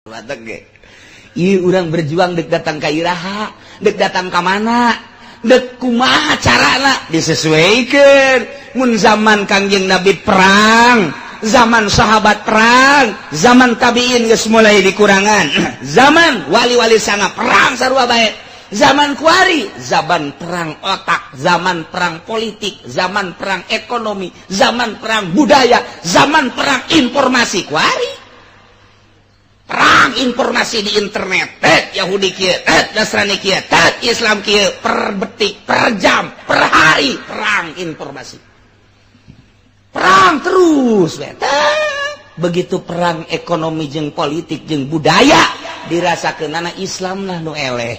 Batek ge. Ieu urang berjuang dek datang ka iraha, dek datang ka mana, dek kumaha carana disesuaikan. Mun zaman Kangjeng Nabi perang, zaman sahabat perang, zaman tabiin geus mulai dikurangan, zaman wali-wali sanga perang sarua bae. Zaman kuari, zaman perang otak, zaman perang politik, zaman perang ekonomi, zaman perang budaya, zaman perang informasi kuari. Perang informasi di internet, tet Yahudi kieu, tet Nasrani kieu, tet Islam kieu, per detik, per jam, per hari perang informasi. Perang terus we. Begitu perang ekonomi jeung politik jeung budaya dirasakeunana Islam lah nu eleh.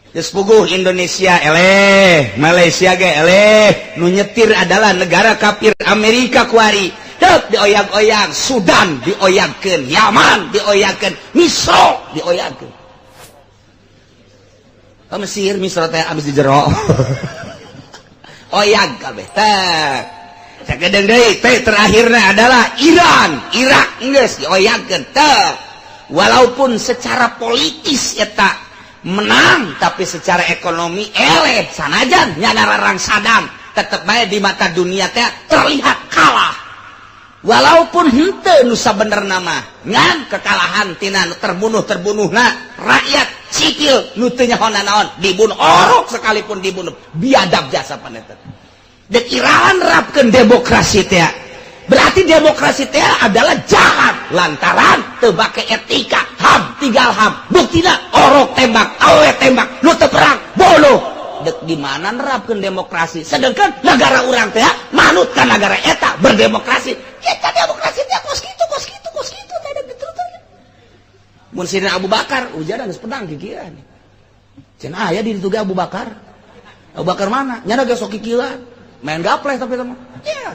Geus puguh Indonesia eleh, Malaysia ge eleh, nu nyetir adalah negara kafir Amerika kuari. Dek dioyag-oyag, Sudan dioyagkeun, Yaman dioyagkeun, Misro dioyagkeun. Oh, Mesir, Misro teh abis di jero. Oyag kabeh teh. Sakedeung deui teh terakhirna adalah Iran, Irak geus dioyagkeun teh. Walaupun secara politis eta menang, tapi secara ekonomi eleh sanajan nyana rarang Saddam tetep bae di mata dunia teh terlihat kalah. Walaupun henteu nu sabenerna mah ngan kekalahan tina nu terbunuh-terbunuhna rakyat sipil nu teu nyaho nanaon dibunuh orok sekalipun dibunuh biadab jasa paneta. Dek Iran nerapkeun demokrasi teh, berarti demokrasi teh adalah jahat lantaran teu bake etika HAM tinggal HAM buktina orok tembak awe tembak nu teu perang bunuh. Dek di mana nerapkeun demokrasi sedangkan negara urang teh manut ka negara eta berdemokrasi. Kita demokrasi teh kos kitu kos kitu kos kitu teh ada betul teh. Mun Sidina Abu Bakar ujaran geus pedang kikieuan. Cenah aya di ditu ge Abu Bakar. Abu Bakar mana? Nyana ge sok kikieuan. Main gapleh tapi teh mah. Yeah.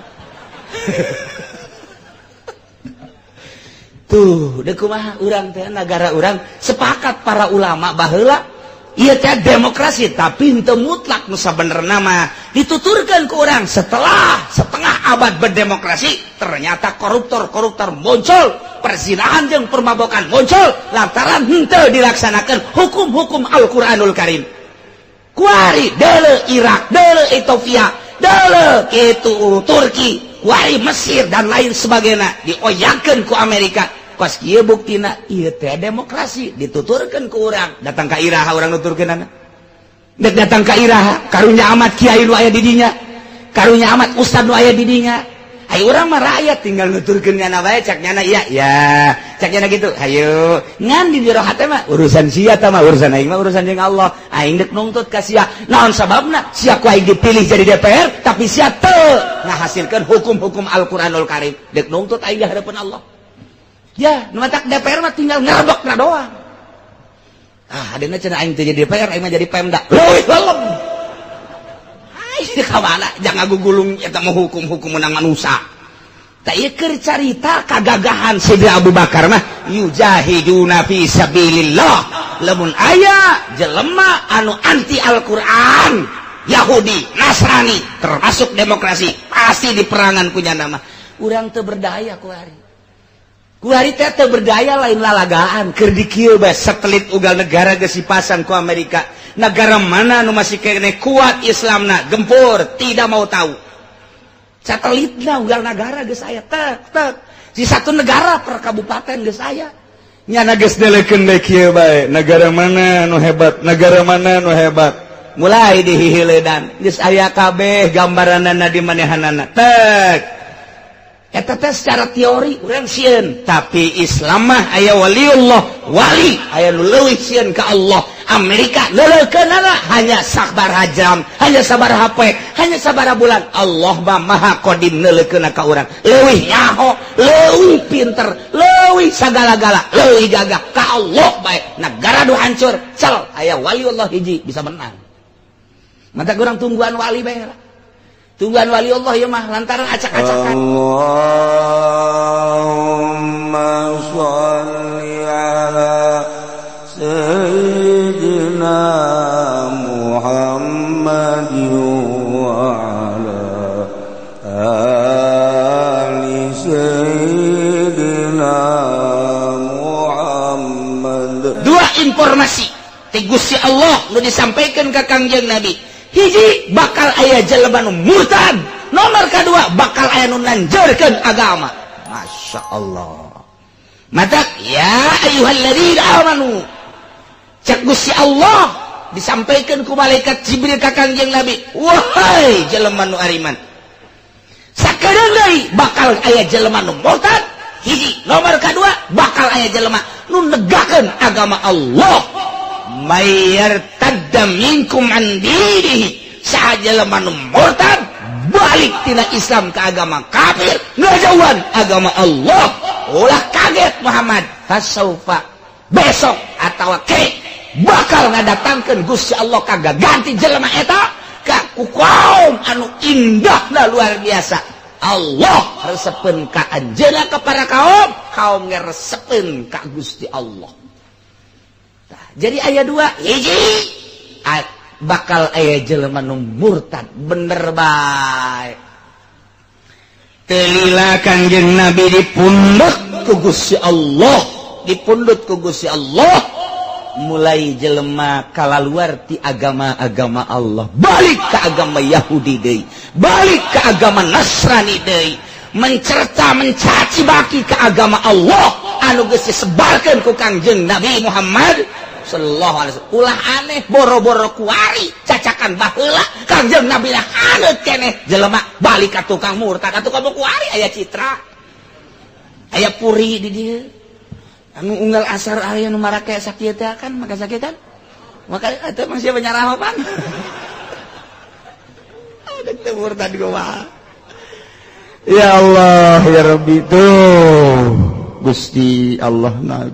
Tuh, dek kumaha urang teh negara urang sepakat para ulama baheula ieu teh demokrasi tapi henteu mutlak nu sabenerna mah dituturkeun ku urang setelah setengah abad berdemokrasi ternyata koruptor-koruptor muncul, perzinahan jeung permabokan muncul lantaran henteu dilaksanakeun hukum-hukum Al-Qur'anul Karim. Kuari deuleu Irak, deuleu Ethiopia, deuleu kitu Turki, kuari Mesir dan lain sebagainya dioyagkeun ku Amerika. Kos kieu buktina ieu teh demokrasi dituturkeun ku urang datang ka iraha urang nuturkeunana dek datang ka iraha karunya amat kiai nu aya di dinya karunya amat ustad nu aya di dinya hayu urang mah rakyat tinggal nuturkeun nyana bae cak nyana iya ya cak nyana gitu hayu ngan di jero hate mah urusan sia tah mah urusan aing mah urusan jeung Allah aing dek nungtut ka sia naon sababna sia ku aing dipilih jadi DPR tapi sia teu ngahasilkeun hukum-hukum Al-Qur'anul Karim dek nungtut aing di hadapan Allah. Ya, nu matak DPR mah tinggal ngerebekna doang. Ah, adena cenah aing teu jadi DPR, aing mah jadi Pemda. Leuwih lelem. Ai ka mana jangan ngagugulung eta mah hukum-hukum menang manusa. Tah ieu keur carita kagagahan Sidina Abu Bakar mah yujahiduna fi sabilillah. Lamun aya jelema anu anti Al-Qur'an, Yahudi, Nasrani, termasuk demokrasi, pasti diperangan punya nama. Urang teu berdaya ku hari. Kuari teh teu berdaya lain lalagaan keur di kieu bae satelit ugal negara geus dipasang ku Amerika. Negara mana nu masih keneh kuat Islamna gempur tidak mau tahu. Satelitna ugal negara geus aya tek tek. Di satu negara per kabupaten geus aya. Nyana geus delekeun bae kieu bae negara mana nu hebat, negara mana nu hebat. Mulai dihihiledan geus aya kabeh gambaranana di manehanana tek. Eta teh secara teori urang sieun, tapi Islam mah aya waliullah, wali aya nu leuwih sieun ka Allah. Amerika leuleukeunnana hanya sabaraha jam, hanya sabaraha poe, hanya sabaraha bulan. Allah mah maha qadim leuleukeunnana ka urang. Leuwih nyaho, leuwih pinter, leuwih sagala-gala, leuwih gagah ka Allah bae. Negara nu hancur, cel aya waliullah hiji bisa menang. Mata urang tungguan wali bae lah. Tungguan wali Allah ya mah lantaran acak-acakan. Allahumma sholli ala sayyidina Muhammad wa ala ali sayyidina Muhammad. dua informasi ti Gusti Allah nu disampaikan ka Kangjeng Nabi. Hiji bakal aya jelema nu murtad, nomor kedua bakal aya nu nanjeurkeun agama. Masya Allah. Matak ya ayyuhalladzina amanu. Cek Gusti Allah disampaikan ku malaikat Jibril ka Kangjeng Nabi, wahai jelema nu ariman, sakedeung deui bakal aya jelema nu murtad. Hiji, nomor kedua bakal aya jelema nu negakeun agama Allah. Mayartadda minkum an dinihi, saha jelema nu murtad balik tina Islam ke agama kafir, ngajauhan agama Allah. Ulah kaget Muhammad, fasaufa besok atau ke bakal ngadatangkeun Gusti Allah kagak ganti jelema eta ka ku kaum anu indahna luar biasa. Allah resepeun ka anjeunna ka para kaum, kaum ge resepeun ka Gusti Allah. Tah, jadi aya dua, hiji bakal aya jelema nu murtad, bener bae. Telila Kangjeng Nabi dipundhut ku Gusti Allah, dipundhut ku Gusti Allah, mulai jelema kalaluar ti agama-agama Allah, balik ke agama Yahudi deui, balik ke agama Nasrani deui, mencerca mencaci maki ke agama Allah anu geus disebarkeun ku Kangjeng Nabi Muhammad sallallahu alaihi wasallam. Ulah aneh boro-boro kuari cacakan baheula Kangjeng Nabi lah haneut keneh jelema balik ka tukang murtad atuh kamu kuari aya citra aya puri di dieu anu unggal asar aya nu marake sakieu teh kan maka sakieu kan maka atuh masih penyarah pan ada teh murtad kumaha. Ya Allah ya Rabbi tuh Gusti Allah na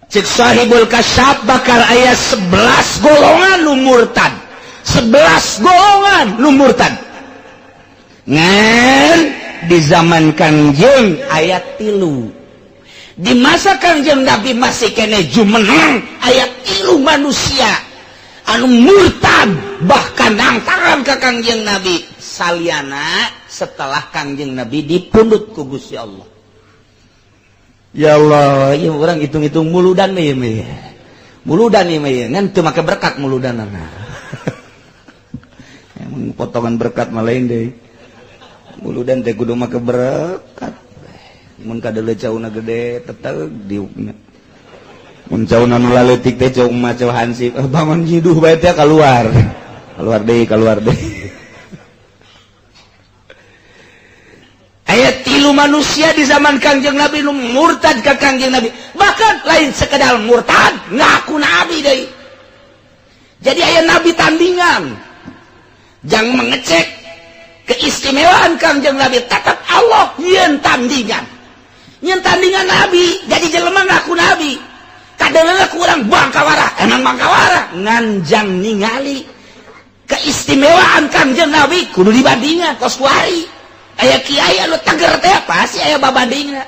cek Sahibul Kasyaf bakal aya 11 golongan nu murtad, 11 golongan nu murtad. Ngan di zaman Kangjeng aya 3, di masa Kangjeng Nabi masih kene jumeneng aya 3 manusia anu murtad bahkan nangtangan ka Kangjeng Nabi saliana setelah Kangjeng Nabi dipundhut ku Gusti Allah. Ya Allah, ieu urang hitung-hitung muludan ieu mah. Muludan ieu mah ngan teu make berkat muludanana. Emang potongan berkat mah lain deui. Muludan teh kudu make berkat. Mun kadeuleu cauna gede teteg diukna. Mun cauna nu laleutik teh cau mah cau hansip, bangun nyiduh bae teh kaluar. Kaluar deui, kaluar deui. Ayat 3 manusia di zaman Kangjeng Nabi nu murtad ka Kangjeng Nabi, bahkan lain sekedar murtad ngaku nabi deui. Jadi aya nabi tandingan. Jangan mengecek keistimewaan Kangjeng Nabi, tetap Allah nyeun tandingan. Nyeun tandingan nabi, jadi jelema ngaku nabi. Kadeuleu kurang bangkawara, emang bangkawara nganjang ningali keistimewaan Kangjeng Nabi kudu dibandingan kos kuari. Aya kiai anu teger teh pasti aya babandingna.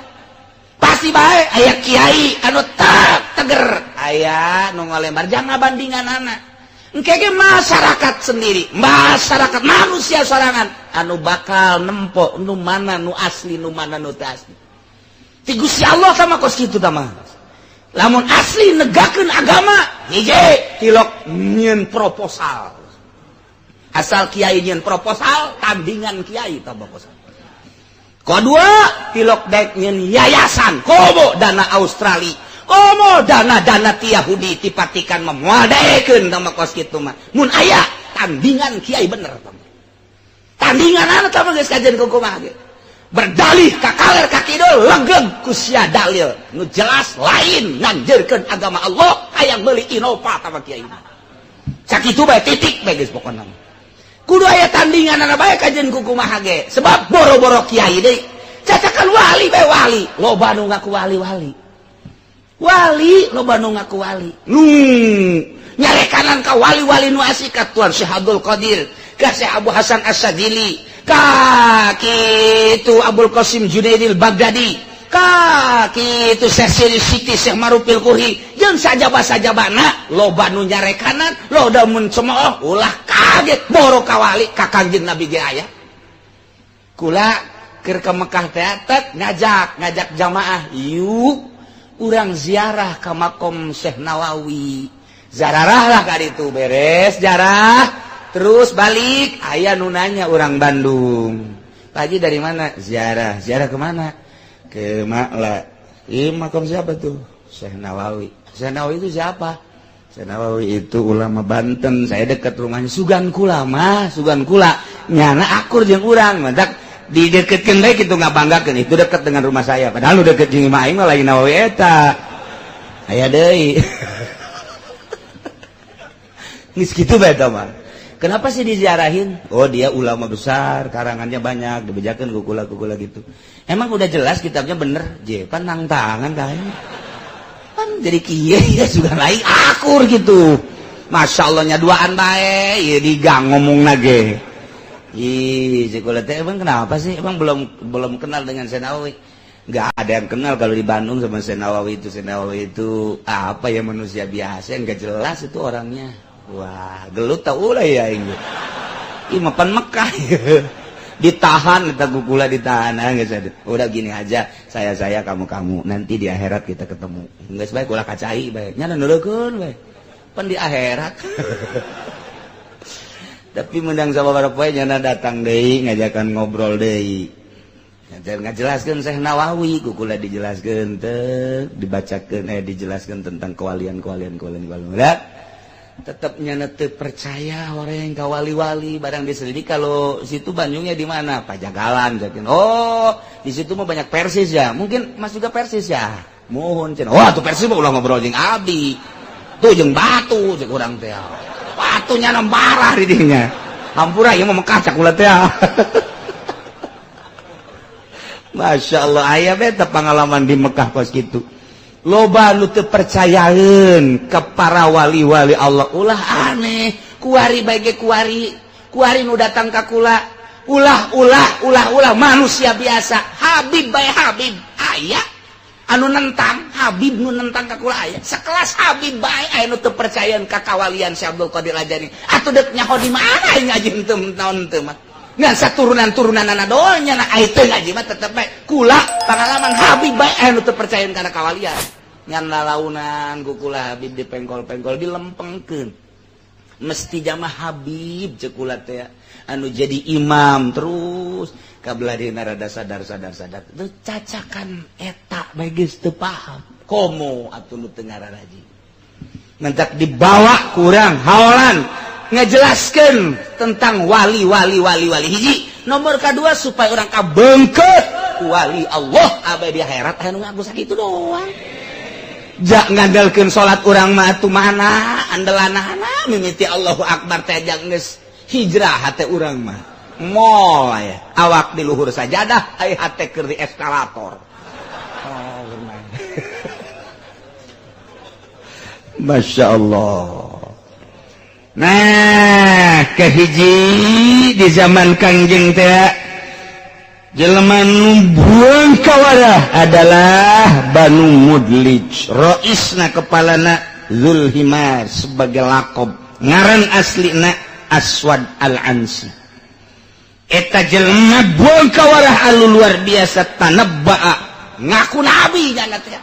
Pasti bae aya kiai anu teger, aya nu ngalembar jangan bandinganana. Engke ge masyarakat sendiri, masyarakat manusia sorangan anu bakal nempo nu mana nu asli nu mana nu teu asli. Ti Gusti Allah sama kos kitu tah mah. Lamun asli negakeun agama, hiji tilok nyieun proposal. Asal kiai nyieun proposal, tandingan kiai tah proposal. Kedua, tilok daek nyeun yayasan, komo dana Australia, komo dana-dana ti Yahudi ti Vatikan mah moal daekeun tah mah kos kitu mah. Mun aya tandingan kiai bener tah. Tandinganana tah mah geus kajen kumaha ge. Berdalih ka kaler ka kidul legeg ku sia dalil nu jelas lain nganjeurkeun agama Allah hayang meuli Innova tah mah kiai. Sakitu bae titik bae geus pokona. Kudu aya tandinganana bae kajen ku kumaha ge, sebab boro-boro kiai deui cacakan wali bae wali, loba nu ngaku wali-wali. Wali loba nu ngaku wali. Nu nyarekanan ka wali-wali nu asli ka Tuan Syekh Abdul Qadir, ka Syekh Abu Hasan Asy-Syadzili, ka kitu Abul Qasim Junaidil Baghdadi, ka kitu Syekh Siri Siti Syekh Marufil Qurhi, jeung sajaba-sajabana loba nu nyarekanan, loba mun cemooh ulah kaget boro ka wali ka Kangjeng Nabi ge aya. Kula keur ka Mekah teh ngajak jamaah, yuk Urang ziarah ka makom Syekh Nawawi. Zararah lah ka ditu beres jarah terus balik aya nu nanya urang Bandung. Pak Haji dari mana? Ziarah. Ziarah kemana? Ke Makla. Ih, makom siapa tuh? Syekh Nawawi. Syekh Nawawi itu siapa? Syekh Nawawi itu ulama Banten. Saya dekat rumahnya. Sugan kula mah, sugan kula. Nyana akur jeung urang, mantak dideketkeun bae kitu ngabanggakeun. Itu dekat dengan rumah saya. Padahal lu deket jeung imah aing mah lain Nawawi eta. Aya deui. Geus kitu bae eta mah. Kenapa sih diziarahin? Oh dia ulama besar, karangannya banyak, dibejakeun ku kula-kula gitu. Emang udah jelas kitabnya bener? Je, pan nang tangan kayaknya. Pan jadi kieu ya sudah lain akur gitu. Masya Allahnya duaan bae, ieu di gang ngomongna ge. Ih, si kula teh emang kenapa sih? Emang belum kenal dengan Syekh Nawawi? Nggak ada yang kenal kalau di Bandung sama Syekh Nawawi itu. Syekh Nawawi itu apa ya, manusia biasa yang nggak jelas itu orangnya. Wah, gelut tau lah ya ini. Ih, mapan Mekah. Ditahan eta kukula ditahan geus. Udah gini aja, saya kamu nanti di akhirat kita ketemu. Geus bae kula kacai bae. Nya nuleukeun bae. Pan di akhirat. Tapi mendang sababaraha poe nyana datang deui ngajakan ngobrol deui. Ngajelaskeun Syekh Nawawi kukula dijelaskeun teh dibacakeun dijelaskeun tentang kewalian-kewalian kewalian. Tetap nyana teu percaya orang ka wali-wali barang diselidik kalau situ Bandungnya di mana? Pajagalan jakin. Oh, di situ mah banyak Persis ya. Mungkin Mas juga Persis ya. Mohon cenah. Wah, tuh Persis mah ulah ngobrol jeung abdi. Tuh jeung batu cek urang teh. Batu nyana marah di dinya. Hampura ieu mah Mekah cak ulah teh. Masya Allah, aya beta pengalaman di Mekah kos kitu. Loba nu teu percayaeun ka para wali-wali Allah. Ulah aneh, kuari bae ge kuari, kuari nu datang ka kula. Ulah ulah ulah ulah manusia biasa. Habib bae Habib aya anu nentang, Habib nu nentang ka kula aya. Sekelas Habib bae aya nu teu percayaeun ka kawalian Syekh Abdul Qadir Al-Jailani. Atuh deuk nyaho di mana aing ngaji henteu naon teu mah. Ngan saturunan-turunanana doang nya aing teu ngaji mah tetep bae kula pengalaman Habib bae aya nu teu percayaeun kana kawalian. Ngan lalaunan ku kula Habib dipengkol-pengkol dilempengkeun. Mesti jamaah Habib ceuk kula teh anu jadi imam terus kabelah dina rada sadar-sadar sadar. Teu cacakan eta bae geus teu paham. Komo atuh nu teu ngararaji. Mentak dibawa kurang haolan ngejelaskan tentang wali wali wali wali hiji. Nomor kedua supaya orang kabengket wali Allah abai di akhirat anu ngaku sakitu doang. Jak ngandalkeun salat urang mah atuh mana andelanana mimiti Allahu Akbar teh jang geus hijrah hate urang mah. Moal aya awak di luhur sajadah ai hate keur di eskalator. Oh, Masya Allah. Nah, kehiji di zaman Kangjeng teh jelema nu buang kawarah adalah Banu Mudlij. Roisna kepalana Zulhimar sebagai lakob. Ngaran aslina Aswad Al-Ansi. Eta jelema buang kawarah anu luar biasa tanabba'a ngaku nabi nyana teh.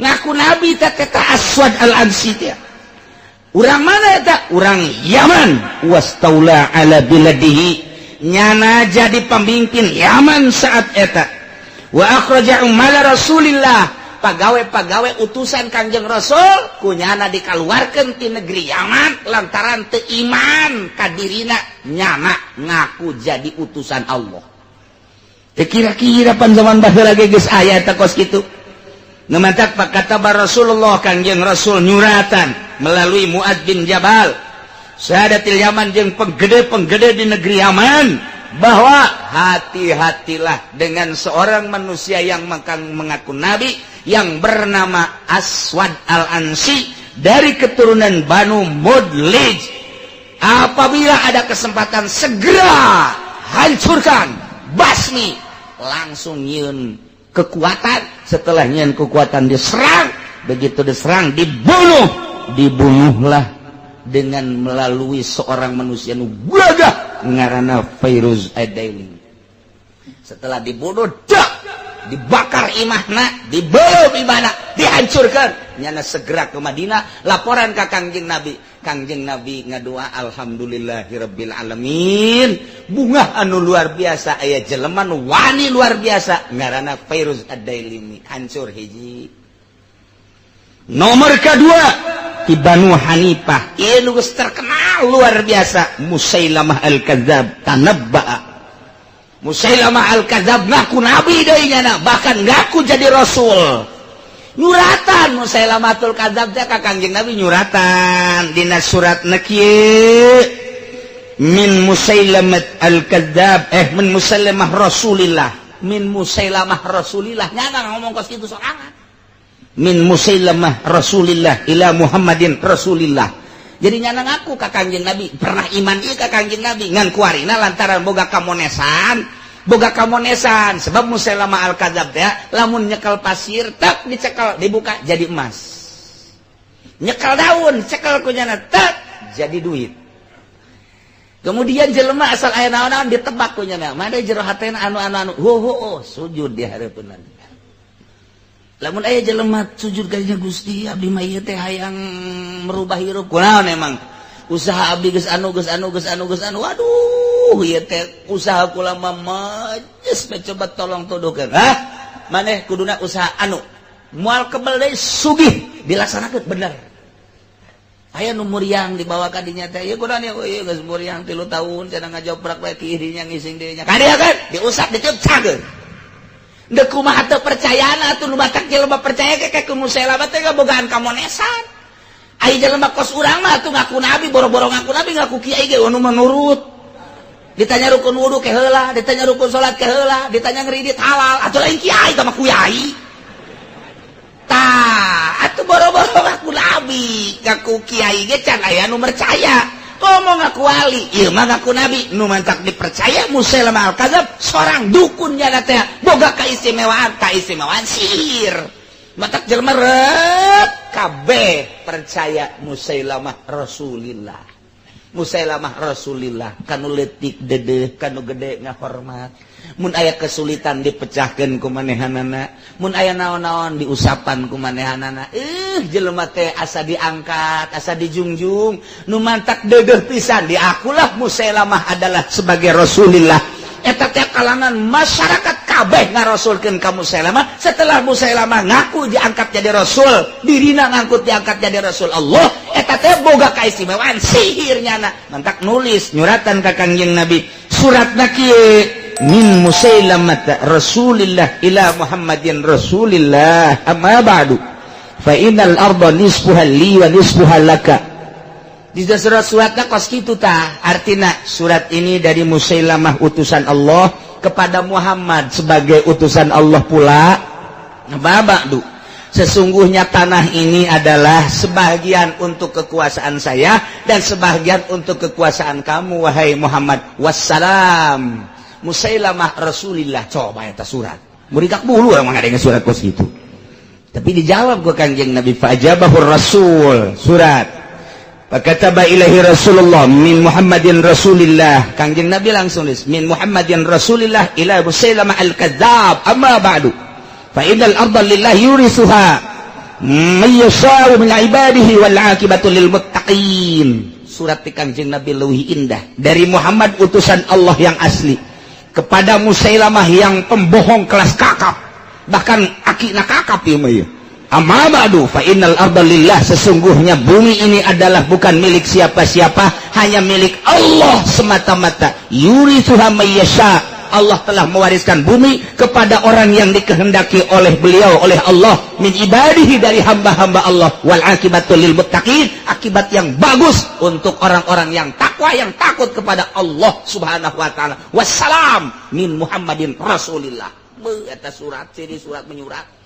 Ngaku nabi teh eta Aswad Al-Ansi teh. Urang mana eta? Urang Yaman. Wastaula ala biladihi. Nyana jadi pemimpin Yaman saat eta. Wa akhraja umala Rasulillah. Pagawe-pagawe utusan Kangjeng Rasul kunyana dikaluarkeun ti negeri Yaman lantaran teu iman ka dirina nyana ngaku jadi utusan Allah. Teu kira-kira pan zaman baheula ge geus aya eta kos kitu. Nu mantak pakata Rasulullah Kangjeng Rasul nyuratan melalui Muad bin Jabal Syahadatil Yaman jeung penggede-penggede di negeri Yaman bahwa hati-hatilah dengan seorang manusia yang mengaku nabi yang bernama Aswad Al-Ansi dari keturunan Banu Mudlij. Apabila ada kesempatan segera hancurkan, basmi, langsung nyieun kekuatan. Setelah nyieun kekuatan diserang, begitu diserang dibunuh, dibunuhlah dengan melalui seorang manusia nu gagah ngaranna Fairuz Ad-Daili. Setelah dibunuh, dak dibakar imahna, dibeuleum imahna, dihancurkan. Nyana segera ke Madinah, laporan ka Kangjeng Nabi. Kangjeng Nabi ngadua alhamdulillahirabbil alamin. Bunga anu luar biasa aya jelema nu wani luar biasa ngaranna Fairuz Ad-Dailimi, hancur hiji. Nomor kedua ti Banu Hanifah, ieu nu geus terkenal luar biasa Musailamah Al-Kadzab tanabba'a. Musailamah Al-Kadzab ngaku nabi deui nyana, bahkan ngaku jadi rasul. Nyuratan Musailamatul Kadzab teh ka Kangjeng Nabi nyuratan dina suratna kieu min Musailamat Al-Kadzab min Musailamah Rasulillah, min Musailamah Rasulillah nyana ngomong kos kitu sorangan. Min Musailamah Rasulillah ila Muhammadin Rasulillah. Jadi nyana ngaku ka Kangjeng Nabi pernah iman ieu ka Kangjeng Nabi ngan kuarina lantaran boga kamonesan, boga kamonesan sebab Musailamah Al-Kadzab teh lamun nyekel pasir tak dicekel dibuka jadi emas. Nyekel daun cekel ku nyana tak jadi duit. Kemudian jelema asal aya naon-naon ditebak ku nyana, mana jero hatena anu-anu anu ho ho sujud di hareupeun. Lamun aya jelema sujud ka Gusti abdi mah ieu teh hayang merubah hirup kunaon emang usaha abdi geus anu geus anu geus anu geus anu waduh ieu teh usaha kula mah majes coba tolong tuduhkeun hah maneh kuduna usaha anu moal kebel deui sugih dilaksanakeun bener. Aya nu muriang dibawa ka dinya teh ieu kunaon ieu ieu geus muriang 3 tahun cenah ngajoprak bae ki irinya ngising deui nya ka dieu kan diusap ditiup cageun. Dek kumaha teu percayana atuh nu batak jelema percaya ke ka Musailamah teh ngabogaan kamonesan. Ai jelema kos urang mah atuh ngaku nabi boro-boro ngaku nabi ngaku kiai ge anu menurut. Ditanya rukun wudu ke heula, ditanya rukun salat ke heula, ditanya ngridit halal atuh lain kiai tah mah kuyai. Tah, atuh boro-boro ngaku nabi, ngaku kiai ge can aya nu percaya. Komo ngaku wali, ieu mah ngaku nabi, nu mantak dipercaya Musailamah Al-Kadzab seorang dukun nyana teh boga kaistimewaan, kaistimewaan sihir. Matak jelema rep kabeh percaya Musailamah Rasulillah. Musailamah Rasulillah kanu leutik dedeh, kanu gede ngahormat. Mun aya kesulitan dipecahkeun ku manehanana, mun aya naon-naon diusapan ku manehanana. Jelema teh asa diangkat, asa dijungjung, nu mantak deudeuh pisan diakulah Musailamah adalah sebagai Rasulillah. Eta teh kalangan masyarakat kabeh ngarasulkeun ka Musailamah. Setelah Musailamah ngaku diangkat jadi rasul, dirina ngangkut diangkat jadi rasul Allah, eta teh boga kaistimewaan sihir nyana. Mantak nulis nyuratan ka Kangjeng Nabi, suratna kieu min Musailamah Rasulillah ila Muhammadin Rasulillah amma ba'du fa innal arda nisfuha li wa nisfuha laka. Di surat-suratnya kos kitu tah, artina surat ini dari Musailamah utusan Allah kepada Muhammad sebagai utusan Allah pula. Amma ba'du, sesungguhnya tanah ini adalah sebagian untuk kekuasaan saya dan sebagian untuk kekuasaan kamu wahai Muhammad. Wassalam. Musailamah Rasulillah. Coba eta surat. Murikak bulu orang ngadenge surat kos gitu. Tapi dijawab ku Kangjeng Nabi, fa'ajabahur Rasul. Surat. Fakataba ilaihi Rasulullah min Muhammadin Rasulillah. Kangjeng Nabi langsung nulis min Muhammadin Rasulillah ila Musailamah Al-Kadzab amma ba'du. Fa innal arda lillah yurisuha may yasha'u min ibadihi wal 'aqibatu lil muttaqin. Surat ti Kangjeng Nabi leuwih indah dari Muhammad utusan Allah yang asli kepada Musailamah yang pembohong kelas kakap, bahkan akina kakap ieu mah ieu. Amma ba'du fa innal arda lillah, sesungguhnya bumi ini adalah bukan milik siapa-siapa, hanya milik Allah semata-mata. Yurithuha may yasha, Allah telah mewariskan bumi kepada orang yang dikehendaki oleh beliau, oleh Allah, min ibadihi, dari hamba-hamba Allah. Wal akibatu lil muttaqin, akibat yang bagus untuk orang-orang yang takwa, yang takut kepada Allah Subhanahu wa taala. Wassalam min Muhammadin Rasulillah. Beuh eta surat, ciri surat menyurat.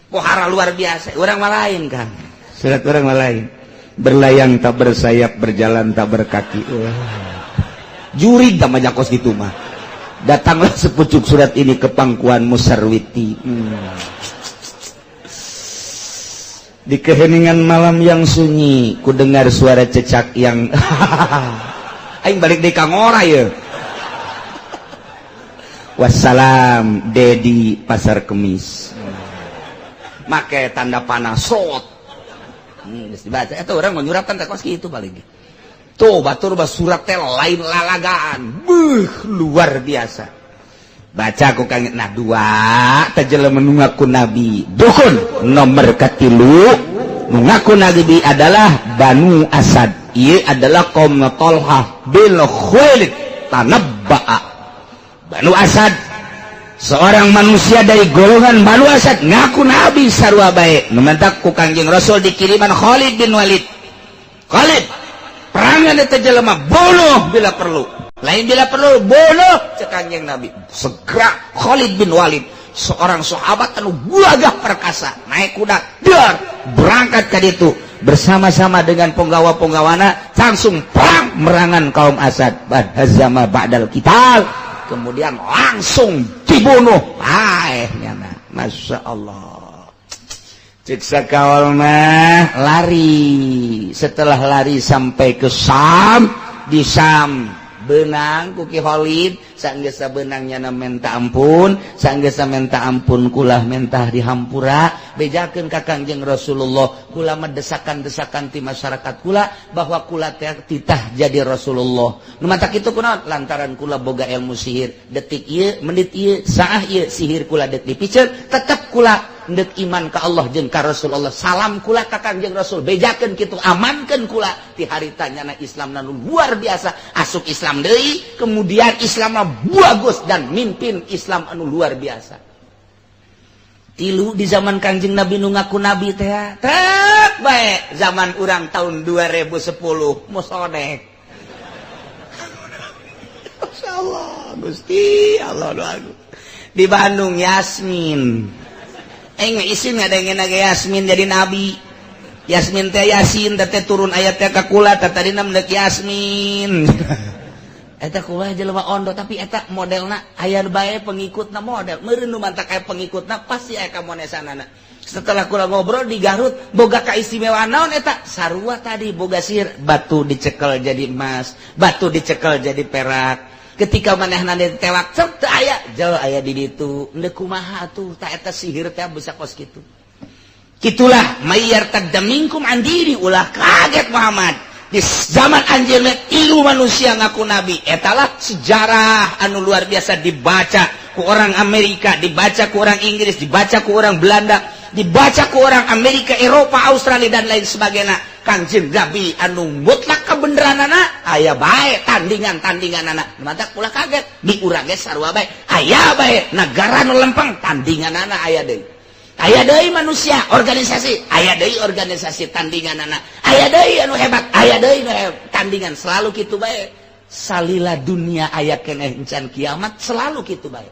Pohara luar biasa, orang mah lain kan. Surat orang mah lain. Berlayang tak bersayap, berjalan tak berkaki. Wah. Jurig tak majakos gitu mah. Datanglah sepucuk surat ini ke pangkuan Musarwiti. Di keheningan malam yang sunyi, ku dengar suara cecak yang aing balik di kangora ya. Wassalam, Dedi Pasar Kemis. Make tanda panah sot. Geus dibaca eta urang mau nyuratan teh kos kitu paling. Tuh batur bah surat teh lain lalagaan. Beuh, luar biasa. Baca ku kang nah dua teh jelema nu ngaku nabi. Dukun nomor katilu nu ngaku nabi adalah Banu Asad. Ieu adalah kaum Talhah bin Khuwailid tanabba'a. Banu Asad, seorang manusia dari golongan Banu Asad ngaku nabi sarua bae. Nu mantak ku Kangjeng Rasul dikiriman Khalid bin Walid. Khalid perangan eta jelema, bunuh bila perlu. Lain bila perlu, bunuh cek Kangjeng Nabi. Segera Khalid bin Walid, seorang sahabat anu gagah perkasa, naik kuda, dar, berangkat ka ditu bersama-sama dengan penggawa-penggawana, langsung perang merangan kaum Asad. Hazama ba'dal qital, kemudian langsung dibunuh. Aeh nyana, Masya Allah. Cek sakawal mah lari, setelah lari sampai ke Sam, di Sam benang ku Ki Khalid, sanggeus benang nyana minta ampun, sanggeus minta ampun kula mentah dihampura, bejakeun ka Kangjeng Rasulullah, kula mendesakan-desakan ti masyarakat kula bahwa kula teh titah jadi Rasulullah. Nu matak kitu kunaon? Lantaran kula boga ilmu sihir, detik ieu, menit ieu, saah ieu sihir kula deuk dipiceun, tetep kula ndek iman ka Allah jeung ka Rasulullah. Salam kula ka Kangjeng Rasul, bejakeun kitu, amankeun kula ti harita nyana Islam nu luar biasa, asup Islam deui, kemudian Islamna bagus dan mimpin Islam anu luar biasa. Tilu di zaman Kangjeng Nabi nu ngaku nabi teh tek bae zaman urang tahun 2010 musodek. Masyaallah, Gusti Allah doaku. Di Bandung Yasmin. Isin ngadengin lagi Yasmin jadi nabi. Yasmin teh Yasin teh turun ayat teh ka kula teh tadi namanya Yasmin. Eta kula jelema ondo tapi eta modelna aya bae pengikutna model. Meureun nu mantak aya pengikutna pasti aya kamonesanana. Setelah kula ngobrol di Garut boga kaistimewaan naon eta? Sarua tadi boga sihir, batu dicekel jadi emas, batu dicekel jadi perak. Ketika manehna ditewak cek teu aya, jauh aya di ditu. Endek kumaha atuh ta eta sihir teh bisa kos kitu. Kitulah mayyartadda minkum an dini, ulah kaget Muhammad. Di zaman anjeunna tilu manusia ngaku nabi. Etalah sejarah anu luar biasa dibaca ku orang Amerika, dibaca ku orang Inggris, dibaca ku orang Belanda, dibaca ku orang Amerika, Eropa, Australia dan lain sebagainya. Kangjeng Nabi anu mutlak kebenaranana aya bae tandingan-tandinganana. Mantak ulah kaget di urang ge sarua bae. Aya bae nagara nu lempeng tandinganana aya deui. Aya deui manusia organisasi, aya deui organisasi tandinganana. Aya deui anu hebat, aya deui nu tandingan selalu kitu bae. Salila dunia aya keneh encan kiamat selalu kitu bae.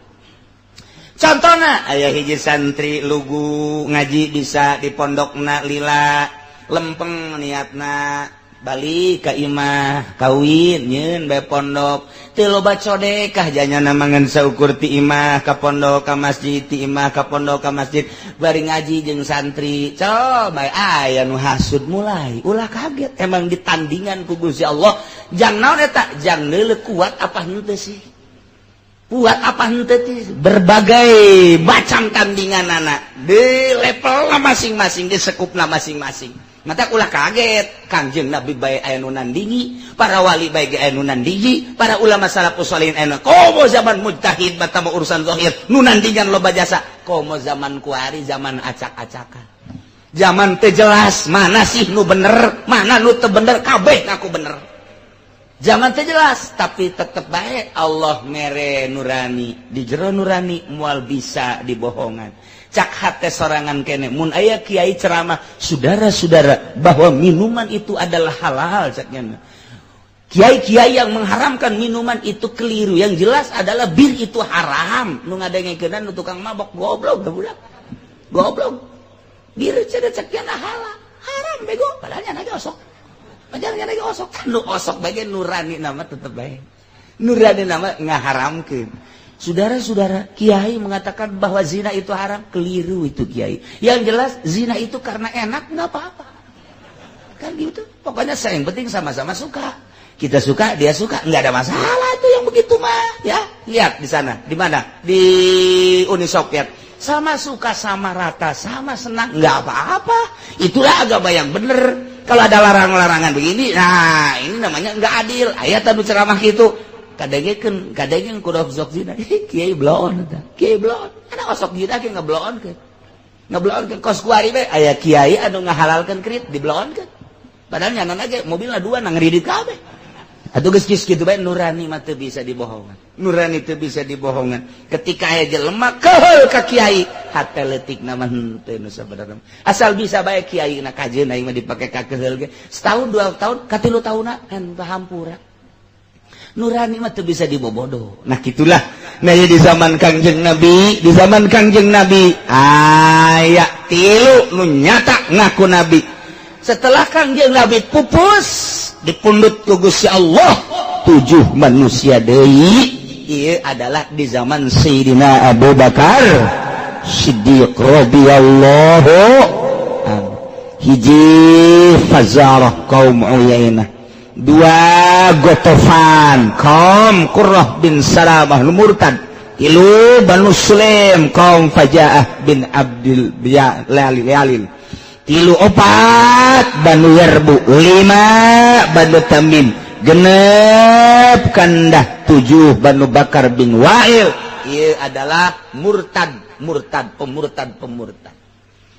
Contohna aya hiji santri lugu ngaji bisa di pondokna lila lempeng niatna balik ka imah kawin nyeun bae pondok teu loba codekah janyana mangan saukur ti imah ka pondok ka masjid ti imah ka pondok ka masjid bari ngaji jeung santri coba aya nu hasud mulai ulah kaget emang ditandingan ku Gusti Allah jang naon eta jang neuleuh kuat apa henteu sih kuat apa henteu sih berbagai macam tandingan anak di levelna masing-masing di sekupna masing-masing. Mata ulah kaget Kangjeng Nabi bae aya nu nandingi, para wali bae ge aya nu nandingi, para ulama salafus sholihin aya nu komo zaman mujtahid batama urusan zahir nu nandingan loba jasa, komo zaman kuari zaman acak-acakan. Zaman teu jelas mana sih nu bener, mana nu teu bener, kabeh ngaku bener. Zaman teu jelas tapi tetep bae Allah mere nurani, di jero nurani moal bisa dibohongan. Cak hate sorangan kene mun aya kiai ceramah saudara-saudara bahwa minuman itu adalah halal caknya. Kiai-kiai yang mengharamkan minuman itu keliru. Yang jelas adalah bir itu haram. Nu ngadengkeun nu tukang mabok goblok budak. Goblok. Bir cenah caknya halal. Haram bego padahal nya ge osok. Padahal nya ge osok. Nu osok bae nurani nama tetep bae. Nurani nama ngaharamkeun. Saudara-saudara, kiai mengatakan bahwa zina itu haram, keliru itu kiai. Yang jelas zina itu karena enak nggak apa-apa. Kan gitu. Pokoknya saya yang penting sama-sama suka. Kita suka, dia suka, nggak ada masalah itu yang begitu mah, ya. Lihat di sana, di mana? Di Uni Soviet. Sama suka, sama rata, sama senang, nggak apa-apa. Itulah agama yang bener. Kalau ada larang-larangan begini, nah ini namanya nggak adil. Ayat anu ceramah gitu. Kadengekeun, kadengeun ku sok zina. Kiai bloon eta. Kiai bloon. Ada osok zina ge ngebloonkeun. Ngebloonkeun kos kuari we aya kiai anu ngahalalkeun krit dibloonkeun. Padahal nyanan aja mobilna dua nang ngridit kabeh. Atuh geus kitu bae nurani mah teu bisa dibohongan. Nurani teu bisa dibohongan. Ketika aya jelema keheul ka kiai, hate leutikna mah henteu nu sabenerna. Asal bisa bae kiai na kajeun aing mah dipake ka keheul ge. Setahun 2 tahun, katilu tahunna kan hampura. Nurani mah teu bisa dibobodo. Nah gitulah. Nah di zaman Kangjeng Nabi, di zaman Kangjeng Nabi aya tilu nu nyata ngaku nabi. Setelah Kangjeng Nabi pupus dipundut ku Gusti Allah 7 manusia deui. Ieu adalah di zaman Sayyidina Abu Bakar Siddiq radhiyallahu anhu. Hiji Fazarah kaum Uyainah, 2 Gotofan kaum Qurrah bin Salamah nu murtad, 3 Banu Sulaim kaum Fajaah bin Abdil Lalil, 3 4 Banu Yarbu, 5 Banu Tamim, 6 kandah 7 Banu Bakar bin Wa'il. Ieu adalah murtad, murtad, pemurtad, pemurtad.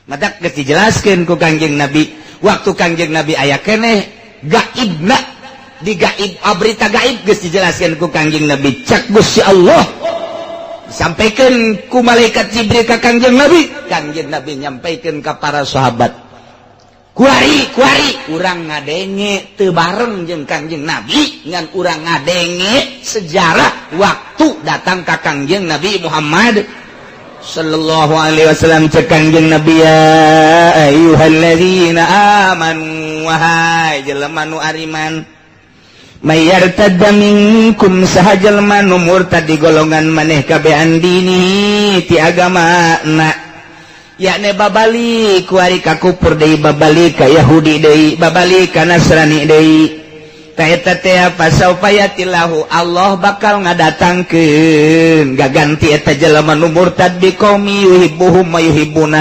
Matak geus dijelaskeun ku Kangjeng Nabi. Waktu Kangjeng Nabi aya keneh gaibna, di gaib berita gaib geus dijelaskeun ku Kangjeng Nabi. Cak Gusti Allah disampaikan ku malaikat Jibril ka Kangjeng Nabi. Kangjeng Nabi nyampaikan ka para sahabat. Kuari, kuari, urang ngadenge teu bareng jeung Kangjeng Nabi, ngan urang ngadenge sejarah waktu datang ka Kangjeng Nabi Muhammad sallallahu alaihi wasallam. Cek Kangjeng Nabi, ya ayyuhalladzina amanu, wahai jelema nu ariman, mayartadda minkum, saha jelema nu murtad di golongan maneh kabeh andini ti agama na, yakni babali kuari ka kupur deui, babali ka Yahudi deui, babali ka Nasrani deui. Ta eta teh fasaufa yatillahu, Allah bakal ngadatangkeun gaganti eta jelema nu murtad bi qaumi yuhibbuhum wa yuhibbuna,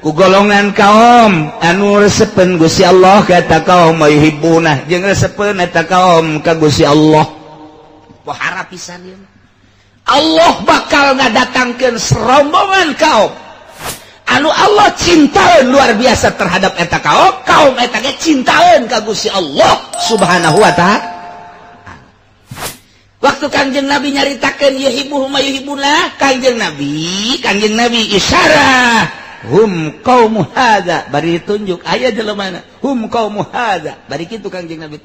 ku golongan kaum anu resepeun Gusti Allah ka eta kaum, wa yuhibbuna jeung resepeun eta kaum ka Gusti Allah. Pohara pisan ieu. Allah bakal ngadatangkeun serombongan kaum anu Allah cintaeun luar biasa terhadap eta kaum, kaum eta ge cintaeun ka Gusti Allah Subhanahu wa ta'ala. Waktu Kangjeng Nabi nyaritakeun yuhibbuhum wa yuhibbuna, Kangjeng Nabi isyarah hum qaumu hadza, bari ditunjuk aya jelemana hum qaumu hadza, bari kitu Kangjeng Nabi.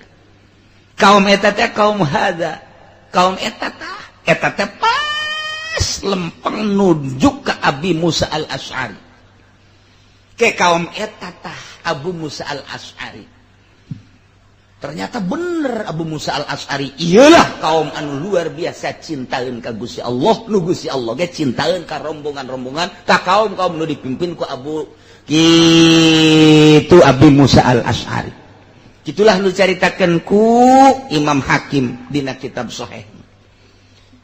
Kaum eta teh kaum hadza, kaum eta tah eta teh pas lempeng nunjuk ka Abi Musa al-Asy'ari. Ke kaum eta tah Abu Musa al-Asy'ari. Ternyata bener Abu Musa al-Asy'ari iyalah kaum anu luar biasa cintaeun ka Gusti Allah, nu Gusti Allah ge cintaeun ka rombongan-rombongan ka kaum-kaum nu dipimpin ku Abu kitu Abi Musa al-Asy'ari. Kitulah nu caritakeun ku Imam Hakim dina kitab Sahih.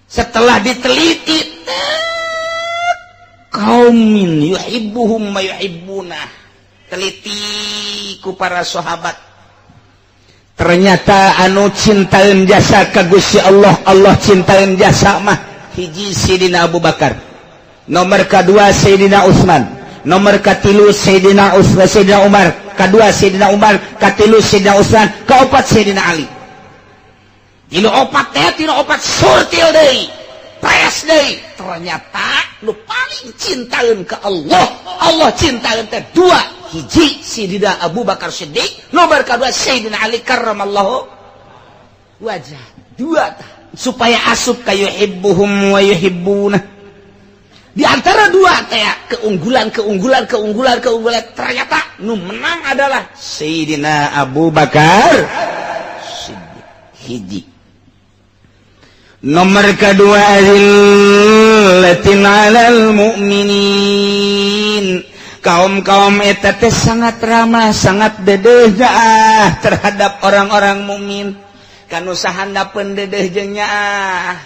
Setelah diteliti kaumin yuhibbuhum wa yuhibbuna, teliti ku para sahabat, ternyata anu cintaeun jasa ka Gusti Allah, Allah cintaeun jasa mah hiji Sayyidina Abu Bakar, nomor kedua Sayyidina Utsman, nomor katilu Sayyidina Utsman, Sayyidina Umar, kedua Sayyidina Umar, katilu Sayyidina Utsman, keopat Sayyidina Ali. Tilu opat teh, tilu opat surtil deui, pres deui. Ternyata nu paling cintaeun ka Allah, Allah cintaeun teh dua, hiji Sayyidina Abu Bakar Siddiq, nomor kedua Sayyidina Ali karramallahu wajah. Dua tah supaya asup ka yuhibbuhum wa yuhibbuna. Di antara dua teh keunggulan keunggulan keunggulan keunggulan, ternyata nu menang adalah Sayyidina Abu Bakar Siddiq. Hiji. Nomor kedua azillatin 'alal mu'minin, kaum-kaum eta teh sangat ramah, sangat dedeh terhadap orang-orang mukmin. Kanu sahandapeun dedeh jeung nyaah,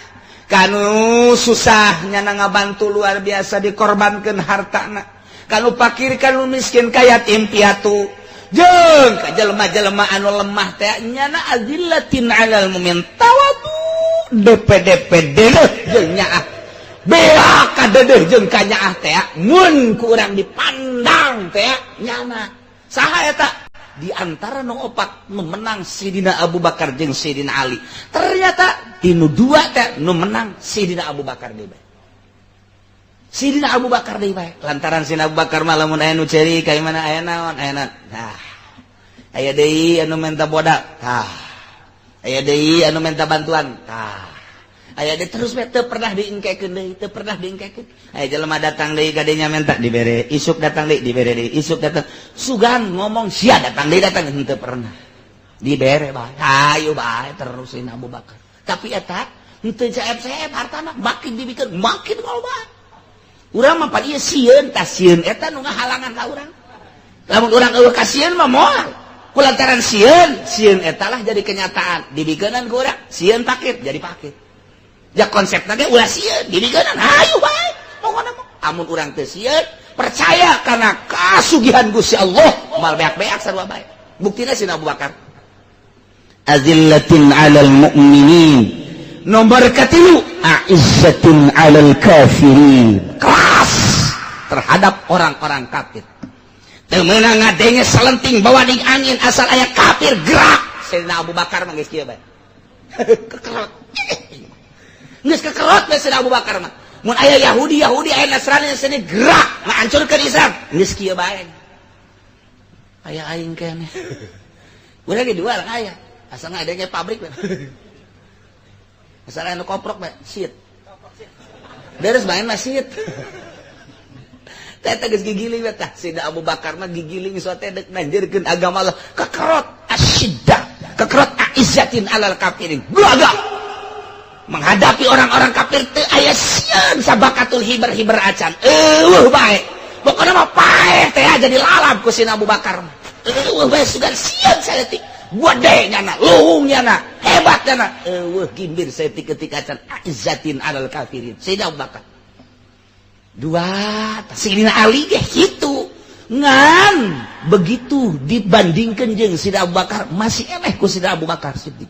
kanu susah nyana ngabantu luar biasa dikorbankeun hartana, kanu pakir kanu miskin ka yatim piatu jeung ka jelema-jelema anu lemah teh nyana azillatin 'alal mu'min tawadu DPDP dedeh jeung nyaah beak ka dedeh jeung ka nyaah teh mun ku urang dipandang teh nyana saha eta. Di antara nu opat nu menang Sidina Abu Bakar jeung Sidina Ali. Ternyata tinu dua teh nu menang Sidina Abu Bakar deui bae. Sidina Abu Bakar deui bae. Lantaran Sidina Abu Bakar mah lamun aya nu ceri ka mana aya naon aya naon. Tah. Aya deui anu minta bodak. Tah. Aya deui anu minta bantuan. Tah. Aya deui terus bae teu pernah diengkekeun deui, teu pernah diengkekeun. Aya jelema datang deui ka dinya minta dibere, isuk datang deui dibere deui, isuk datang. Sugan ngomong sia datang deui datang henteu pernah. Dibere bae. Ayo bae terusin Abu Bakar. Tapi eta henteu CF-CF hartana makin dibikeun makin loba. Urang mah pan ieu sieun tah sieun eta nu ngahalangan ka urang. Lamun urang eueuh kasieun mah moal. Kulantaran sieun, sieun eta lah jadi kenyataan. Dibikeunan ku urang, sieun pakit jadi pakit. Ya konsepna ge ulah sieun, dibikeunan hayu bae. Pokona mah amun urang teu sieun, percaya kana kasugihan Gusti Allah, mal beak-beak sarua bae. Buktina Sidina Abu Bakar. Azillatin 'alal mu'minin. Nomor katilu, a'izzatin 'alal kafirin. Keras terhadap orang-orang kafir. Teu meunang ngadenge salenting bawa ding angin asal aya kafir gerak. Sidina Abu Bakar mah geus kieu bae. Kekerot. Geus kekerot bae Sidina Abu Bakar mah. Mun aya Yahudi, Yahudi aya Nasrani sini gerak ngahancurkeun Islam. Geus kieu bae. Aya aing keneh. Urang ge dua aya. Asal ngadenge pabrik bae. Asal anu koprok bae, shit. Beres bae mah shit. Teh geus gigiling we tah. Sidina Abu Bakar mah gigiling sote deuk nanjeurkeun agama Allah. Kekerot asyiddah, kekerot aizzatin alal kafirin. Gagah. Menghadapi orang-orang kafir teu aya sieun sabakatul hiber-hiber acan. Eueuh bae. Pokona mah paeh teh jadi lalap ku Sidina Abu Bakar mah. Eueuh bae sugan sieun saeutik. Gede nyana, luhung nyana, hebat nyana. Eueuh gimbir saeutik ketika acan aizzatin alal kafirin. Sidina Abu Bakar. Dua, Sidina Ali ge kitu. Ngan begitu dibandingkeun jeung Sidina Abu Bakar masih eleh ku Sidina Abu Bakar Siddiq.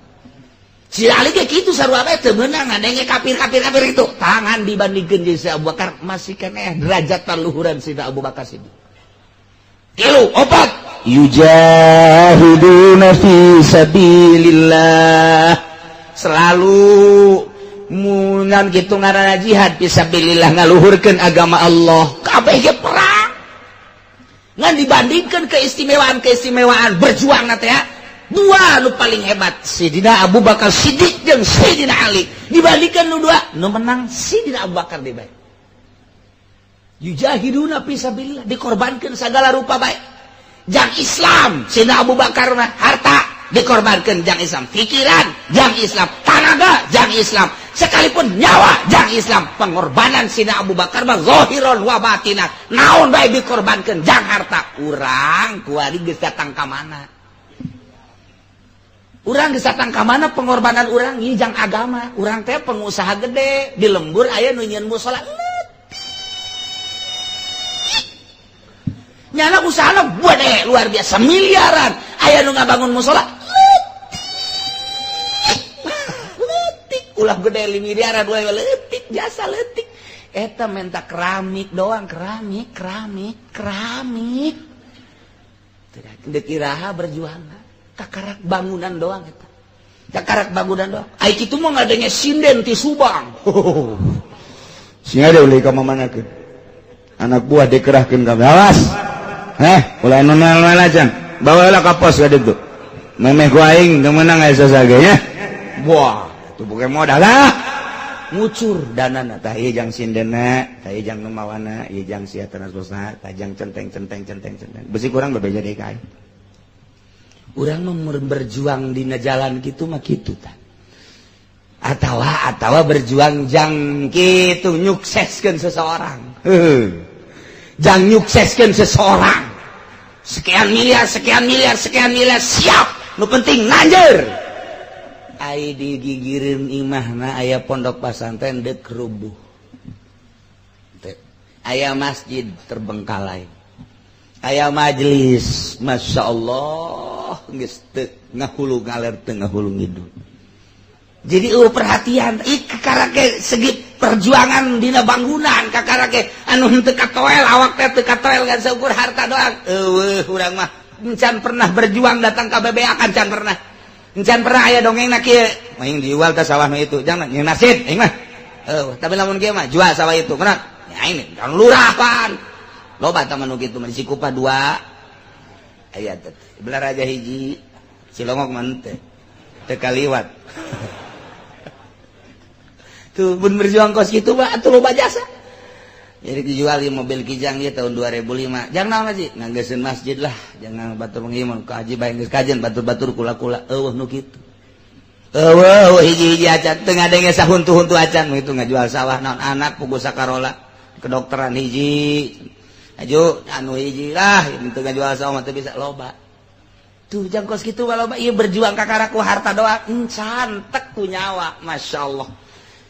Sidina Ali ge kitu sarua bae teu meunang ngadenge kafir-kafir-kafir itu. Tangan dibandingkeun jeung Sidina Abu Bakar masih keneh derajat paluhuran Sidina Abu Bakar Siddiq. Tilu, opat, yujahiduna fi sabilillah. Selalu munan kitu ngaranna jihad fisabilillah ngaluhurkeun agama Allah. Kabeh ge perang. Ngan dibandingkeun keistimewaan-keistimewaan berjuang teh dua nu paling hebat Sidina Abu Bakar Siddiq jeung Sidina Ali. Dibandingkeun nu dua nu menang Sidina Abu Bakar deui bae. Yujahiduna fisabilillah dikorbankeun sagala rupa bae. Jang Islam Sidina Abu Bakar mah harta dikorbankan jang Islam, pikiran jang Islam, tanaga jang Islam, sekalipun nyawa jang Islam. Pengorbanan Sidina Abu Bakar mah zahiron wa batina, naon bae dikorbankan jang harta. Urang kuari geus datang ka mana? Urang geus datang ka mana pengorbanan urang ieu jang agama. Urang teh pengusaha gede, di lembur aya nu nyieun musala. Nyana usahana gede luar biasa miliaran, aya nu ngabangun musala leutik, ulah gede miliaran ulah leutik jasa leutik. Eta menta keramik doang, keramik keramik keramik. Tidak deuk iraha berjuang kakarak bangunan doang eta. Kakarak bangunan doang. Ai kitu mah ngadenge sinden ti Subang. Sing ada ulih ka mamanakeun. Anak buah dikerahkeun ka awas. Ulah anu nal acan. Bawalah ka pos ka ditu. Memeh ku aing teu meunang aya sasage nya. Wah, itu bukan modal lah. Ngucur danana tah ieu jang sindena, tah ieu jang nu mawana, ieu jang sia transportna, tah jang centeng centeng centeng centeng. Besi kurang bebeja deui ka aing. Urang mah berjuang dina jalan kitu mah kitu tah. Atawa berjuang jang kitu nyukseskeun seseorang. Jang nyukseskeun seseorang. Sekian miliar, sekian miliar, sekian miliar, siap. Nu penting nanjer. Ai digigireun imahna aya pondok pasantren deuk rubuh. Aya masjid terbengkalai. Aya majelis, Masya Allah, geus teu ngahulu ngaler teu ngahulu ngidul. Jadi perhatian kakarake segi perjuangan dina bangunan kakarake anu henteu katoel awak teh teu katoel ngan saukur harta doang. Eueuh urang mah encan pernah berjuang datang ka BBA kan can pernah. Encan pernah aya dongengna kieu. Aing dijual teh sawah nu itu. Jangan nyeun nasid aing mah. Eueuh tapi lamun kieu mah jual sawah itu. Kenapa? Ya aing kan lurah pan. Loba tah mah nu kitu mah di Cikupa 2. Aya teh. Belar aja hiji. Cilongok mah teh. Teu kaliwat. Tuh pun berjuang kos gitu mah atuh loba jasa. Jadi dijual di mobil Kijang dia tahun 2005. Jangan naon sih, nganggeseun masjid lah, jangan batur mengiman ka haji bae geus kajian batur-batur kula-kula eueuh nu kitu. Eueuh hiji-hiji acan teu ngadenge sahuntu-huntu acan nu itu ngajual sawah naon anak pugu sakarola kedokteran hiji. Aju anu hiji lah teu ngajual sawah mah teu bisa loba. Tuh jang kos kitu mah loba ieu berjuang kakara ku harta doang encan tek ku nyawa masyaallah.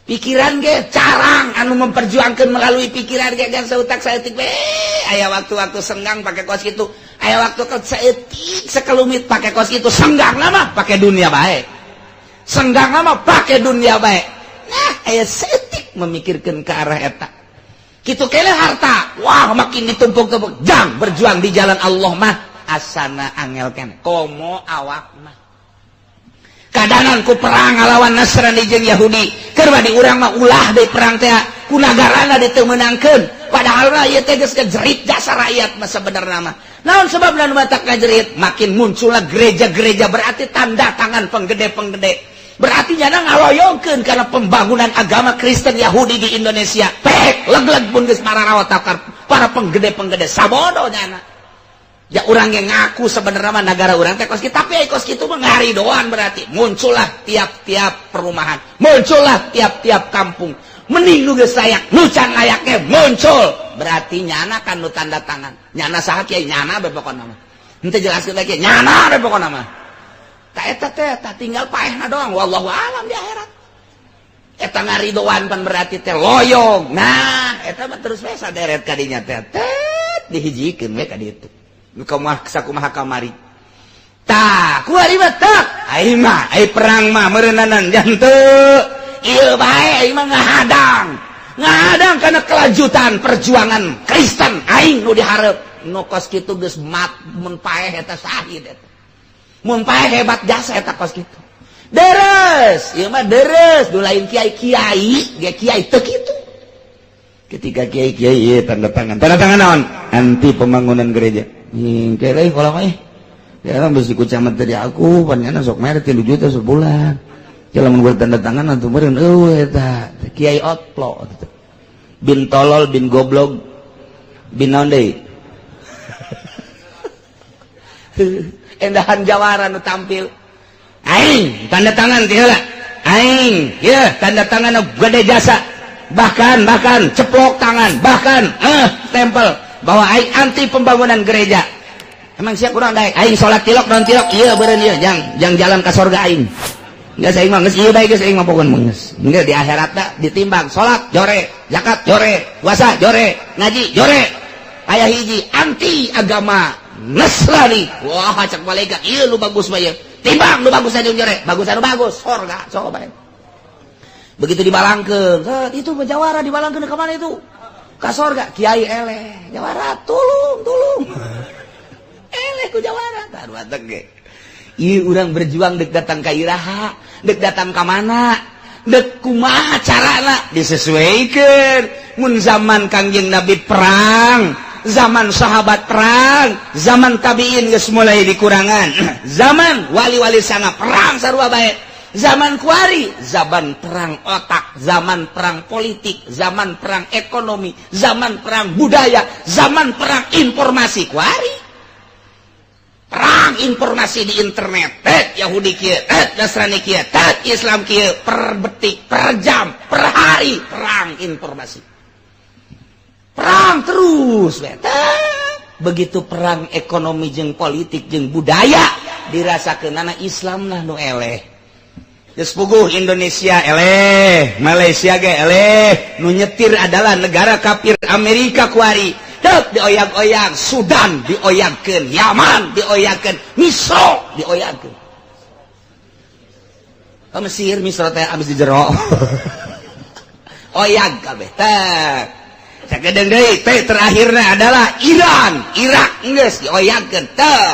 Pikiran ge carang anu memperjuangkan melalui pikiran ge jangan seutak saeutik we aya waktu-waktu senggang pakai kos kitu aya waktu saeutik sekelumit pakai kos kitu senggang mah pakai dunia bae senggang mah pakai dunia bae nah aya saeutik memikirkan ke arah eta kitu kene harta wah makin ditumpuk-tumpuk jang berjuang di jalan Allah mah asana angel keneh komo awak mah kadangan ku perang ngalawan Nasrani jeung Yahudi keur di urang mah ulah deui perang teh ku nagarana diteu meunangkeun padahal mah ieu teh geus ngajerit jasa rakyat mah sabenerna mah naon sebabna nu matak ngajerit makin muncullah gereja-gereja berarti tanda tangan penggede-penggede berarti nyana ngaloyongkeun kana pembangunan agama Kristen Yahudi di Indonesia pek leg-leg pun geus mararawat para penggede-penggede sabodo nyana. Ya orang yang ngaku sebenarnya mah negara orang teh kos kitu tapi kos kitu mah ngaridoan berarti muncullah tiap-tiap perumahan muncullah tiap-tiap kampung mending nu geus layak nu can layaknya muncul berarti nyana kan nu tanda tangan nyana saha kiai nyana be pokona mah henteu jelaskeun lagi nyana be pokona mah ta eta teh tah tinggal paehna doang wallahu alam di akhirat eta ngaridoan pan berarti teh loyong nah eta mah terus we saderet ka dinya teh dihijikeun we ka ditu kumaha sakumaha kamari tah kuari mah tah aing mah ai perang mah meureunanan henteu ieu bae aing mah ngahadang ngahadang kana kelanjutan perjuangan Kristen aing nu dihareup nu kos kitu geus mat mun paeh eta syahid eta mun paeh hebat jasa eta kos kitu deres ieu mah deres nu lain kiai-kiai ge kiai teu kitu ketika kiai-kiai tanda tangan naon anti pembangunan gereja kere kalau mah ya orang besi ku camat dari aku panjana sok mere 3 juta sebulan ya lamun gua tanda tangan atuh meureun eueuh eta kiai otlo bin tolol bin goblok bin naon deui endahan jawara nu tampil aing tanda tangan ti heula aing ieu tanda tangan gede jasa bahkan ceplok tangan bahkan tempel bahwa aing anti pembangunan gereja. Emang siap kurang daek aing salat tilok non tilok ieu beureun ieu jang jalan ka sorga aing. Geus aing mah geus ieu bae geus aing mah pokon mah geus. Geus di akhirat ditimbang salat jore, zakat jore, puasa jore, ngaji jore. Aya hiji anti agama Nasrani. Wah cak malaikat ieu lu bagus mah ieu. Timbang lu bagus aja jore, bagus anu bagus sorga sok bae. Begitu dibalangkeun, itu jawara dibalangkeun ka mana itu? Ka sorga kiai eleh jawara tulung tulung eleh ku jawara taruh ge ieu urang berjuang dek datang ka iraha dek datang ka mana dek kumaha carana disesuaikan mun zaman Kangjeng Nabi perang zaman sahabat perang zaman tabiin geus mulai dikurangan zaman wali-wali sanga perang sarua bae zaman kuari, zaman perang otak, zaman perang politik, zaman perang ekonomi, zaman perang budaya, zaman perang informasi kuari. Perang informasi di internet, tet Yahudi kieu, tet Nasrani kieu, tet Islam kieu, per detik, per jam, per hari perang informasi. Perang terus, tet. Begitu perang ekonomi jeung politik jeung budaya dirasakeunana Islam nah nu eleh. Geus puguh Indonesia eleh, Malaysia ge eleh, nu nyetir adalah negara kafir Amerika kuari. Dek dioyag-oyag, Sudan dioyagkeun, Yaman dioyagkeun, Misro dioyagkeun. Oh, Mesir, Misro teh abis di jero. Oyag kabeh teh. Sakedeung deui teh terakhirna adalah Iran, Irak geus dioyagkeun teh.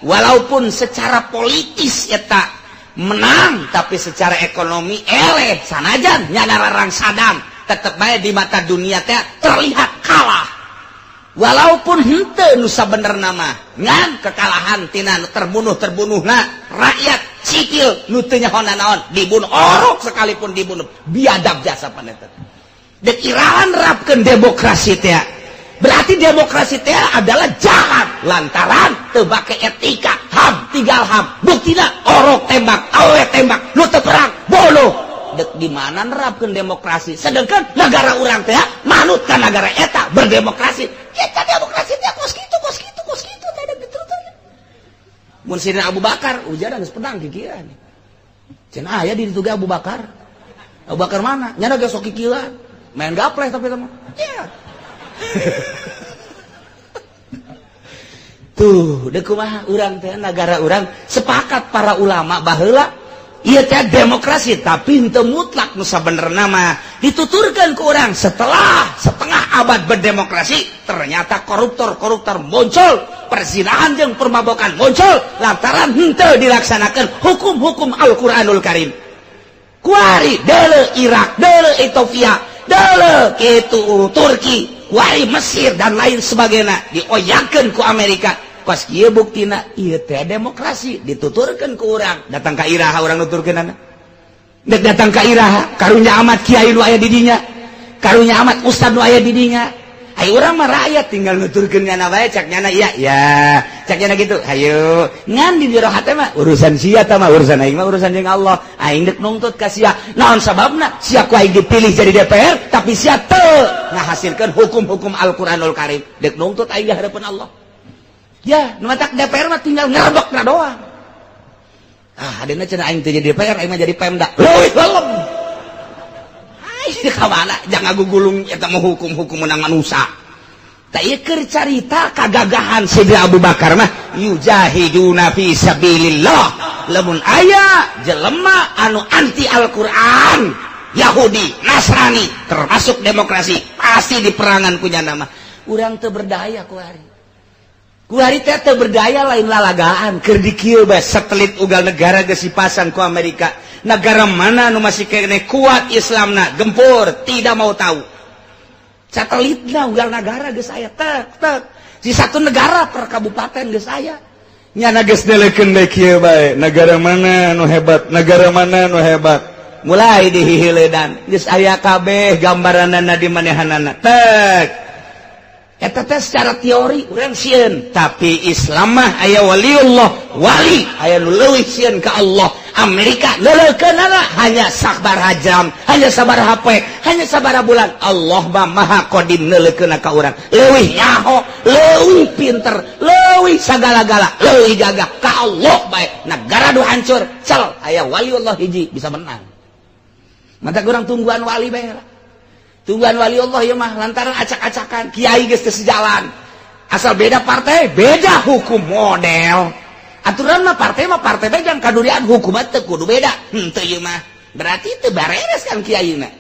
Walaupun secara politis eta menang, tapi secara ekonomi eleh sanajan nyana rarang Saddam tetep bae di mata dunia teh terlihat kalah. Walaupun henteu nu sabenerna mah ngan kekalahan tina nu terbunuh-terbunuhna rakyat sipil nu teu nyaho nanaon dibunuh orok sekalipun dibunuh biadab jasa paneta. Dek Iran nerapkeun demokrasi teh, berarti demokrasi teh adalah jahat lantaran teu bake etika HAM tinggal HAM buktina orok tembak awe tembak nu teu perang bunuh. Dek di mana nerapkeun demokrasi sedangkan negara urang teh manut ka negara eta berdemokrasi. Eta demokrasi teh kos kitu kos kitu kos kitu teh ada gitu teh. Mun Sidina Abu Bakar ujaran geus pedang kikieuan. Cenah aya di ditu ge Abu Bakar. Abu Bakar mana? Nyana ge sok kikieuan. Main gapleh tapi teh mah. Ya. Tuh, dek kumaha urang teh negara urang sepakat para ulama baheula ieu teh demokrasi tapi henteu mutlak nu sabenerna mah dituturkeun ku urang setelah setengah abad berdemokrasi ternyata koruptor-koruptor muncul, perzinahan jeung permabokan muncul lantaran henteu dilaksanakeun hukum-hukum Al-Qur'anul Karim. Kuari deuleu Irak, deuleu Ethiopia, deuleu kitu Turki, kuari Mesir dan lain sebagainya dioyagkeun ku Amerika. Kos kieu buktina ieu teh demokrasi dituturkeun ku urang. Datang ka iraha urang nuturkeunana? Dek datang ka iraha karunya amat kiai nu aya di dinya, karunya amat ustad nu aya di dinya. Ayo urang mah rakyat tinggal nuturkeun nyana bae cak nyana iya ya, cak nyana gitu. Hayu ngan di jero hate mah urusan sia tah mah urusan aing mah urusan jeung Allah. Aing dek nungtut ka sia. Naon sababna sia ku aing dipilih jadi DPR tapi sia teu ngahasilkeun hukum-hukum Al-Qur'anul Karim. Dek nungtut aing di hadapan Allah. Ya, nu matak DPR mah tinggal ngerebekna doang. Ah, adena cenah aing teu jadi DPR, aing mah jadi Pemda. Leuwih lelem. Ai ka mana jangan gugulung eta mah hukum-hukum menang manusia. Tah ieu keur carita kagagahan Sidina Abu Bakar mah yujahiduna fi sabilillah. Lamun aya jelema anu anti Al-Qur'an, Yahudi, Nasrani, termasuk demokrasi, pasti diperangan ku nyana mah. Urang teu berdaya ku hari. Kuari teh teu berdaya lain lalagaan keur di kieu bae satelit ugal negara geus dipasang ku Amerika. Negara mana nu masih keneh kuat Islamna gempur tidak mau tahu. Satelitna ugal negara geus aya tek tek. Di satu negara per kabupaten geus aya. Nyana geus delekeun bae kieu bae negara mana nu hebat, negara mana nu hebat. Mulai dihihiledan geus aya kabeh gambaranana di manehanana tek. Eta teh secara teori urang sieun, tapi Islam mah aya waliullah, wali aya nu leuwih sieun ka Allah. Amerika leuleukeunnana hanya sabaraha jam, hanya sabaraha poe, hanya sabaraha bulan. Allah mah maha qadim neuleukeunna ka urang. Leuwih nyaho, leuwih pinter, leuwih sagala-gala, leuwih gagah ka Allah bae. Nagara nu hancur, cel aya waliullah hiji bisa menang. Mata urang tungguan wali bae lah. Tungguan wali Allah ya mah lantaran acak-acakan kiai geus teu sejalan. Asal beda partai, beda hukum model. Aturan mah partai bae jang kadurian hukum mah teu kudu beda. Henteu ieu mah. Berarti teu bareres kan kiaina.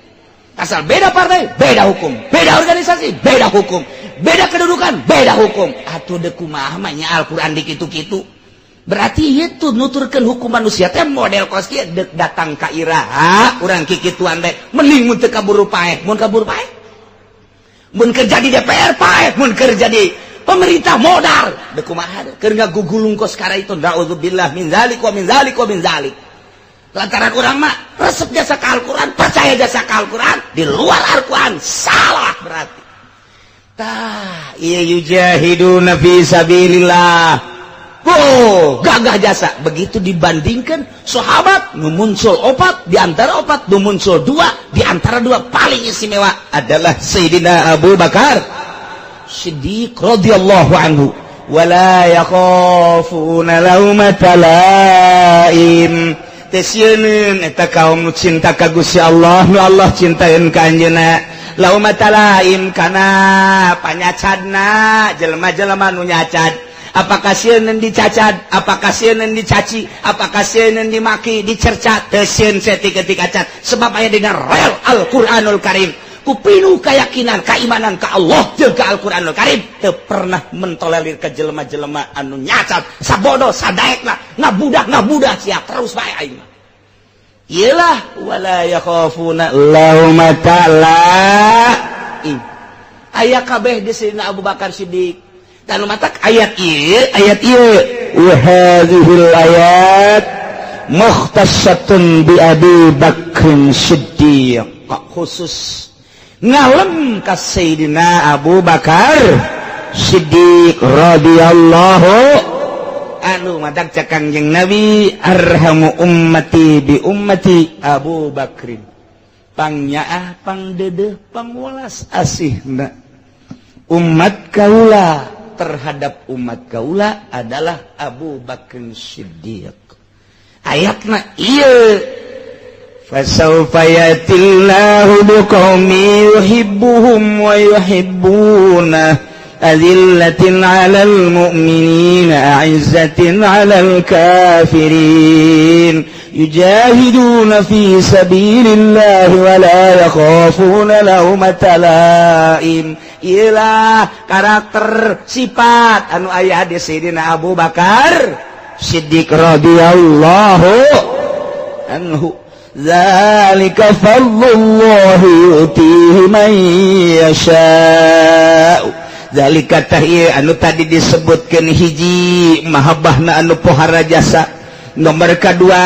Asal beda partai, beda hukum, beda organisasi, beda hukum, beda kedudukan, beda hukum. Atuh deuk kumaha mah nya Al-Qur'an di kitu-kitu. Berarti itu nuturkeun hukum manusia teh model kos kieu deuk datang ka iraha urang kikituan bae mending mun teu kaburu paeh, mun kaburu paeh. Mun kerja di DPR paeh, mun kerja di pemerintah modal. Deuk kumaha keur ngagugulung kos kara itu naudzubillah min zalik wa min zalik wa min zalik. Lantaran urang mah resep jasa ka Al-Qur'an, percaya jasa ka Al-Qur'an, di luar Al-Qur'an salah berarti. Tah, ieu yujahiduna fi sabilillah. Oh, gagah jasa. Begitu dibandingkan sahabat nu muncul opat, di antara opat nu muncul dua, di antara dua paling istimewa adalah Sayyidina Abu Bakar Siddiq radhiyallahu anhu. Wala yakhafuna laumata laim. Teu sieun eta kaum nu cinta ka Gusti Allah, nu Allah cintaeun ka anjeunna. Laumata laim kana panyacadna jelema-jelema nu nyacad. Apakah sieun dicacad, apakah sieun dicaci, apakah sieun dimaki, dicerca, teu sieun saeutik-eutik acan sebab aya dina rel Al-Qur'anul Karim. Ku pinuh keyakinan, keimanan ka Allah jeung ka Al-Qur'anul Karim, teu pernah mentolerir ka jelema-jelema anu nyacat, sabodo, sadaekna, ngabudak-ngabudak sia terus bae aing mah. Iyalah wala yakhafuna laumata laim. Aya kabeh di Sayyidina Abu Bakar Siddiq. Dan matak ayat ieu wa hadhil ayat mukhtassatun bi Abi Bakrin Siddiq, khusus ngalem ka Sayyidina Abu Bakar Siddiq radhiyallahu anhu. Matak cek Kangjeng Nabi, arhamu ummati bi ummati Abu Bakrin, pangnyaah pangdedeh pangwelas asihna umat kaula terhadap umat kaula adalah Abu Bakrin Siddiq. Ayatna ieu, fasawfa yatillahu biqaumin yuhibbuhum wa yuhibbuna azillatin 'alal mu'minina a'izzatin 'alal kafirin yujahiduna fi sabilillahi wa la yakhafuna laumata laim. Iyalah karakter sifat anu aya di Sayyidina Abu Bakar Siddiq radhiyallahu anhu. Zalika fadlullahi yu'tihi man yasha'u. Zalika tah ieu anu tadi disebutkeun hiji mahabbahna anu pohara jasa, nomor kedua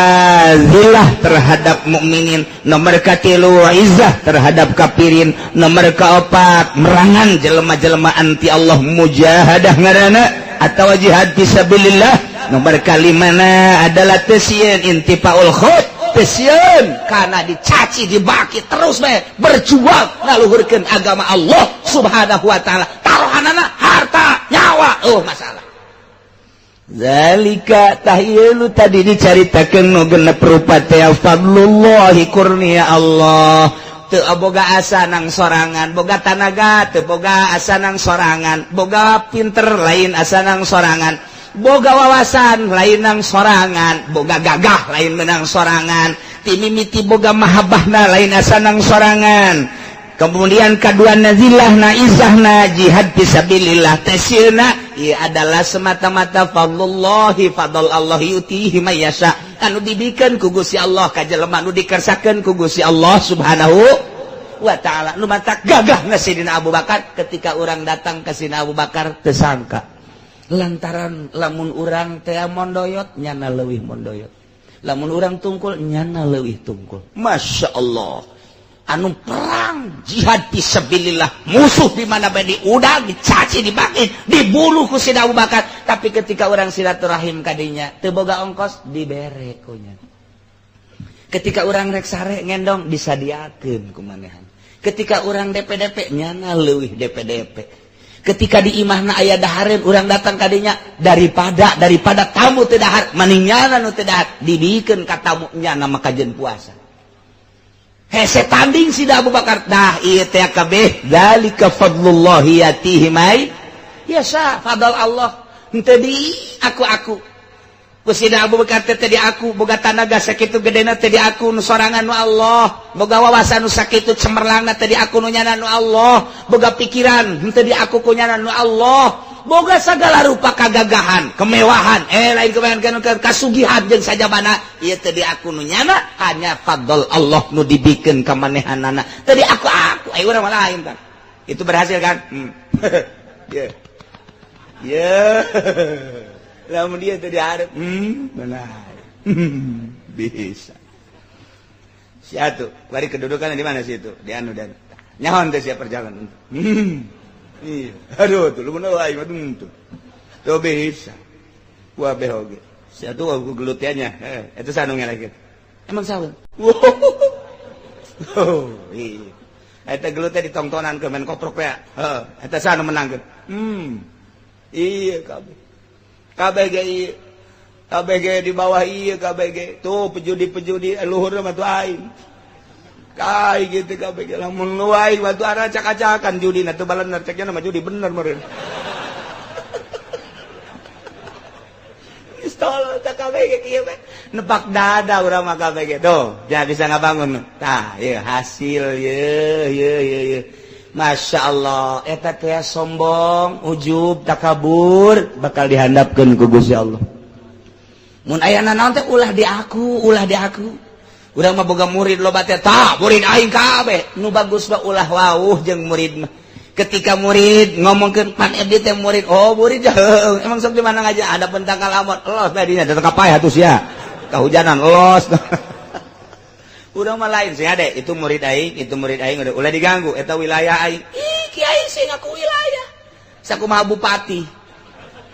zillah terhadap mukminin, nomor katilu izzah terhadap kafirin, nomor keopat merangan jelema-jelema anti Allah, mujahadah ngaranna atau jihad fisabilillah, nomor kalimana adalah teu sieun intifaul khut, teu sieun kana dicaci dibaki terus bae berjuang ngaluhurkeun agama Allah Subhanahu wa taala, taruhanana harta nyawa masalah. Zalika tahilu tadi dicaritakeun nu genep rupa teh fadlullahi kurnia Allah. Teu boga asa nang sorangan, boga tanaga teu boga asa nang sorangan, boga pinter lain asa nang sorangan, boga wawasan lain nang sorangan, boga gagah lain menang sorangan, timimiti boga mahabbahna lain asa nang sorangan. Kemudian kedua nazilahna izahna jihad fisabilillah tasieuna ieu adalah semata-mata fadlullahi fadl Allah yutihi may yasha, anu dibikeun ku Gusti Allah ka jelema nu dikersakeun ku Gusti Allah Subhanahu wa taala. Nu matak gagahna Sayyidina Abu Bakar ketika urang datang ka Sayyidina Abu Bakar teu sangka lantaran lamun urang teh mondoyot nyana leuwih mondoyot, lamun urang tungkul nyana leuwih tungkul. Masya Allah, anu perang jihad fisabilillah musuh di mana bae diudag, dicaci, dibaki, dibunuh ku Sayyidina Abu Bakar. Tapi ketika orang silaturahim kadinya teu boga ongkos dibere ku nya. Ketika orang rek sare ngendong disadiakeun ku manehan. Ketika orang DPDP nyana leuwih DPDP. Ketika di imahna aya dahareun urang datang kadinya daripada tamu teu dahar mending nyana nu teu dahar dibikeun ka tamu nyana maka jeung puasa. Hese tanding Sayyidina Abu Bakar. Dah ieu teh kabeh zalika fadlullahi yatihi may yasha, fadl Allah henteu di aku-aku. Ku Sayyidina Abu Bakar teh di aku boga tanaga sakitu gedena teh di aku nu sorangan nu Allah, boga wawasan nu sakitu cemerlangna teh di aku nu nyana nu Allah, boga pikiran henteu di aku ku nyana nu Allah, boga segala rupa kagagahan, kemewahan, lain kemewahan kasugihan jeung sajabana ieu teh di aku nu nyana hanya fadl Allah nu dibikeun ka manehanana. Teu di aku aya urang mah lain tah. Itu berhasil kan? Ye. Ye. Lamun dia teu dihareup, benar. Bisa. Sia tuh, bari kedudukan di mana sih itu? Di anu dan. Nyaon teh sia perjalanan. Iya. Aduh tuh lu bener aing mah tuh. Tuh bisa. Wah behoge. Sia tuh aku gelutiannya. Eta sanu ngelehkeun. Emang saha? Oh, iya. Eta gelut teh ditongtonan ke main koprok ya. Heeh, eta sanu menangkeun. Iya kabeh. Kabeh ge ieu. KBG di bawah ieu KBG tuh pejudi-pejudi luhur mah tuh aing kai gitu KBG lamun nu aing batu arah acak-acakan judi na teu balener ceknya mah judi bener meureun tol tak KBG kieu we nepak dada urang mah KBG tuh ja bisa ngabangun tah ieu hasil ye ye ye ye Masya Allah eta teh sombong ujub takabur bakal dihandapkeun ku Gusti Allah mun aya nanaon teh ulah di aku urang mah boga murid loba teh tah murid aing kabeh nu bagus mah ulah wauh jeung murid mah ketika murid ngomongkeun pan abdi teh murid oh murid emang sok di mana ngaji ada pentangkal amot los bae dinya datang ka paeh atuh sia kahujanan los urang mah lain sih ade itu murid aing udah ulah diganggu eta wilayah aing ih kiai sih ngaku wilayah sakumaha bupati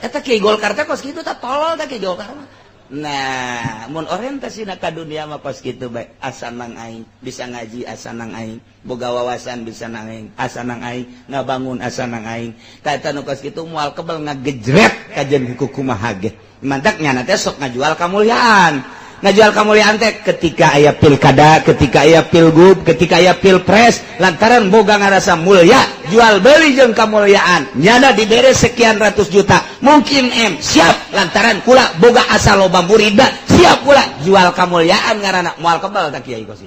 eta kiai Golkar teh kos kitu tah tolol teh kiai Golkar mah. Nah, mun orientasina ka dunia mah kos kitu bae asa nang aing bisa ngaji asa nang aing boga wawasan bisa nang aing asa nang aing ngabangun asa nang aing tah eta nu kos kitu moal kebel ngagejret kajeun kumaha ge mantak nyana teh sok ngajual kamulyaan ngajual kamulyaan teh ketika aya pilkada ketika aya pilgub ketika aya pilpres lantaran boga ngarasa mulia jual beli jeung kamulyaan nyana dibere sekian ratus juta mungkin M siap lantaran kula boga asal loba murida siap kula jual kamulyaan ngaranna moal kebal tak kiai kos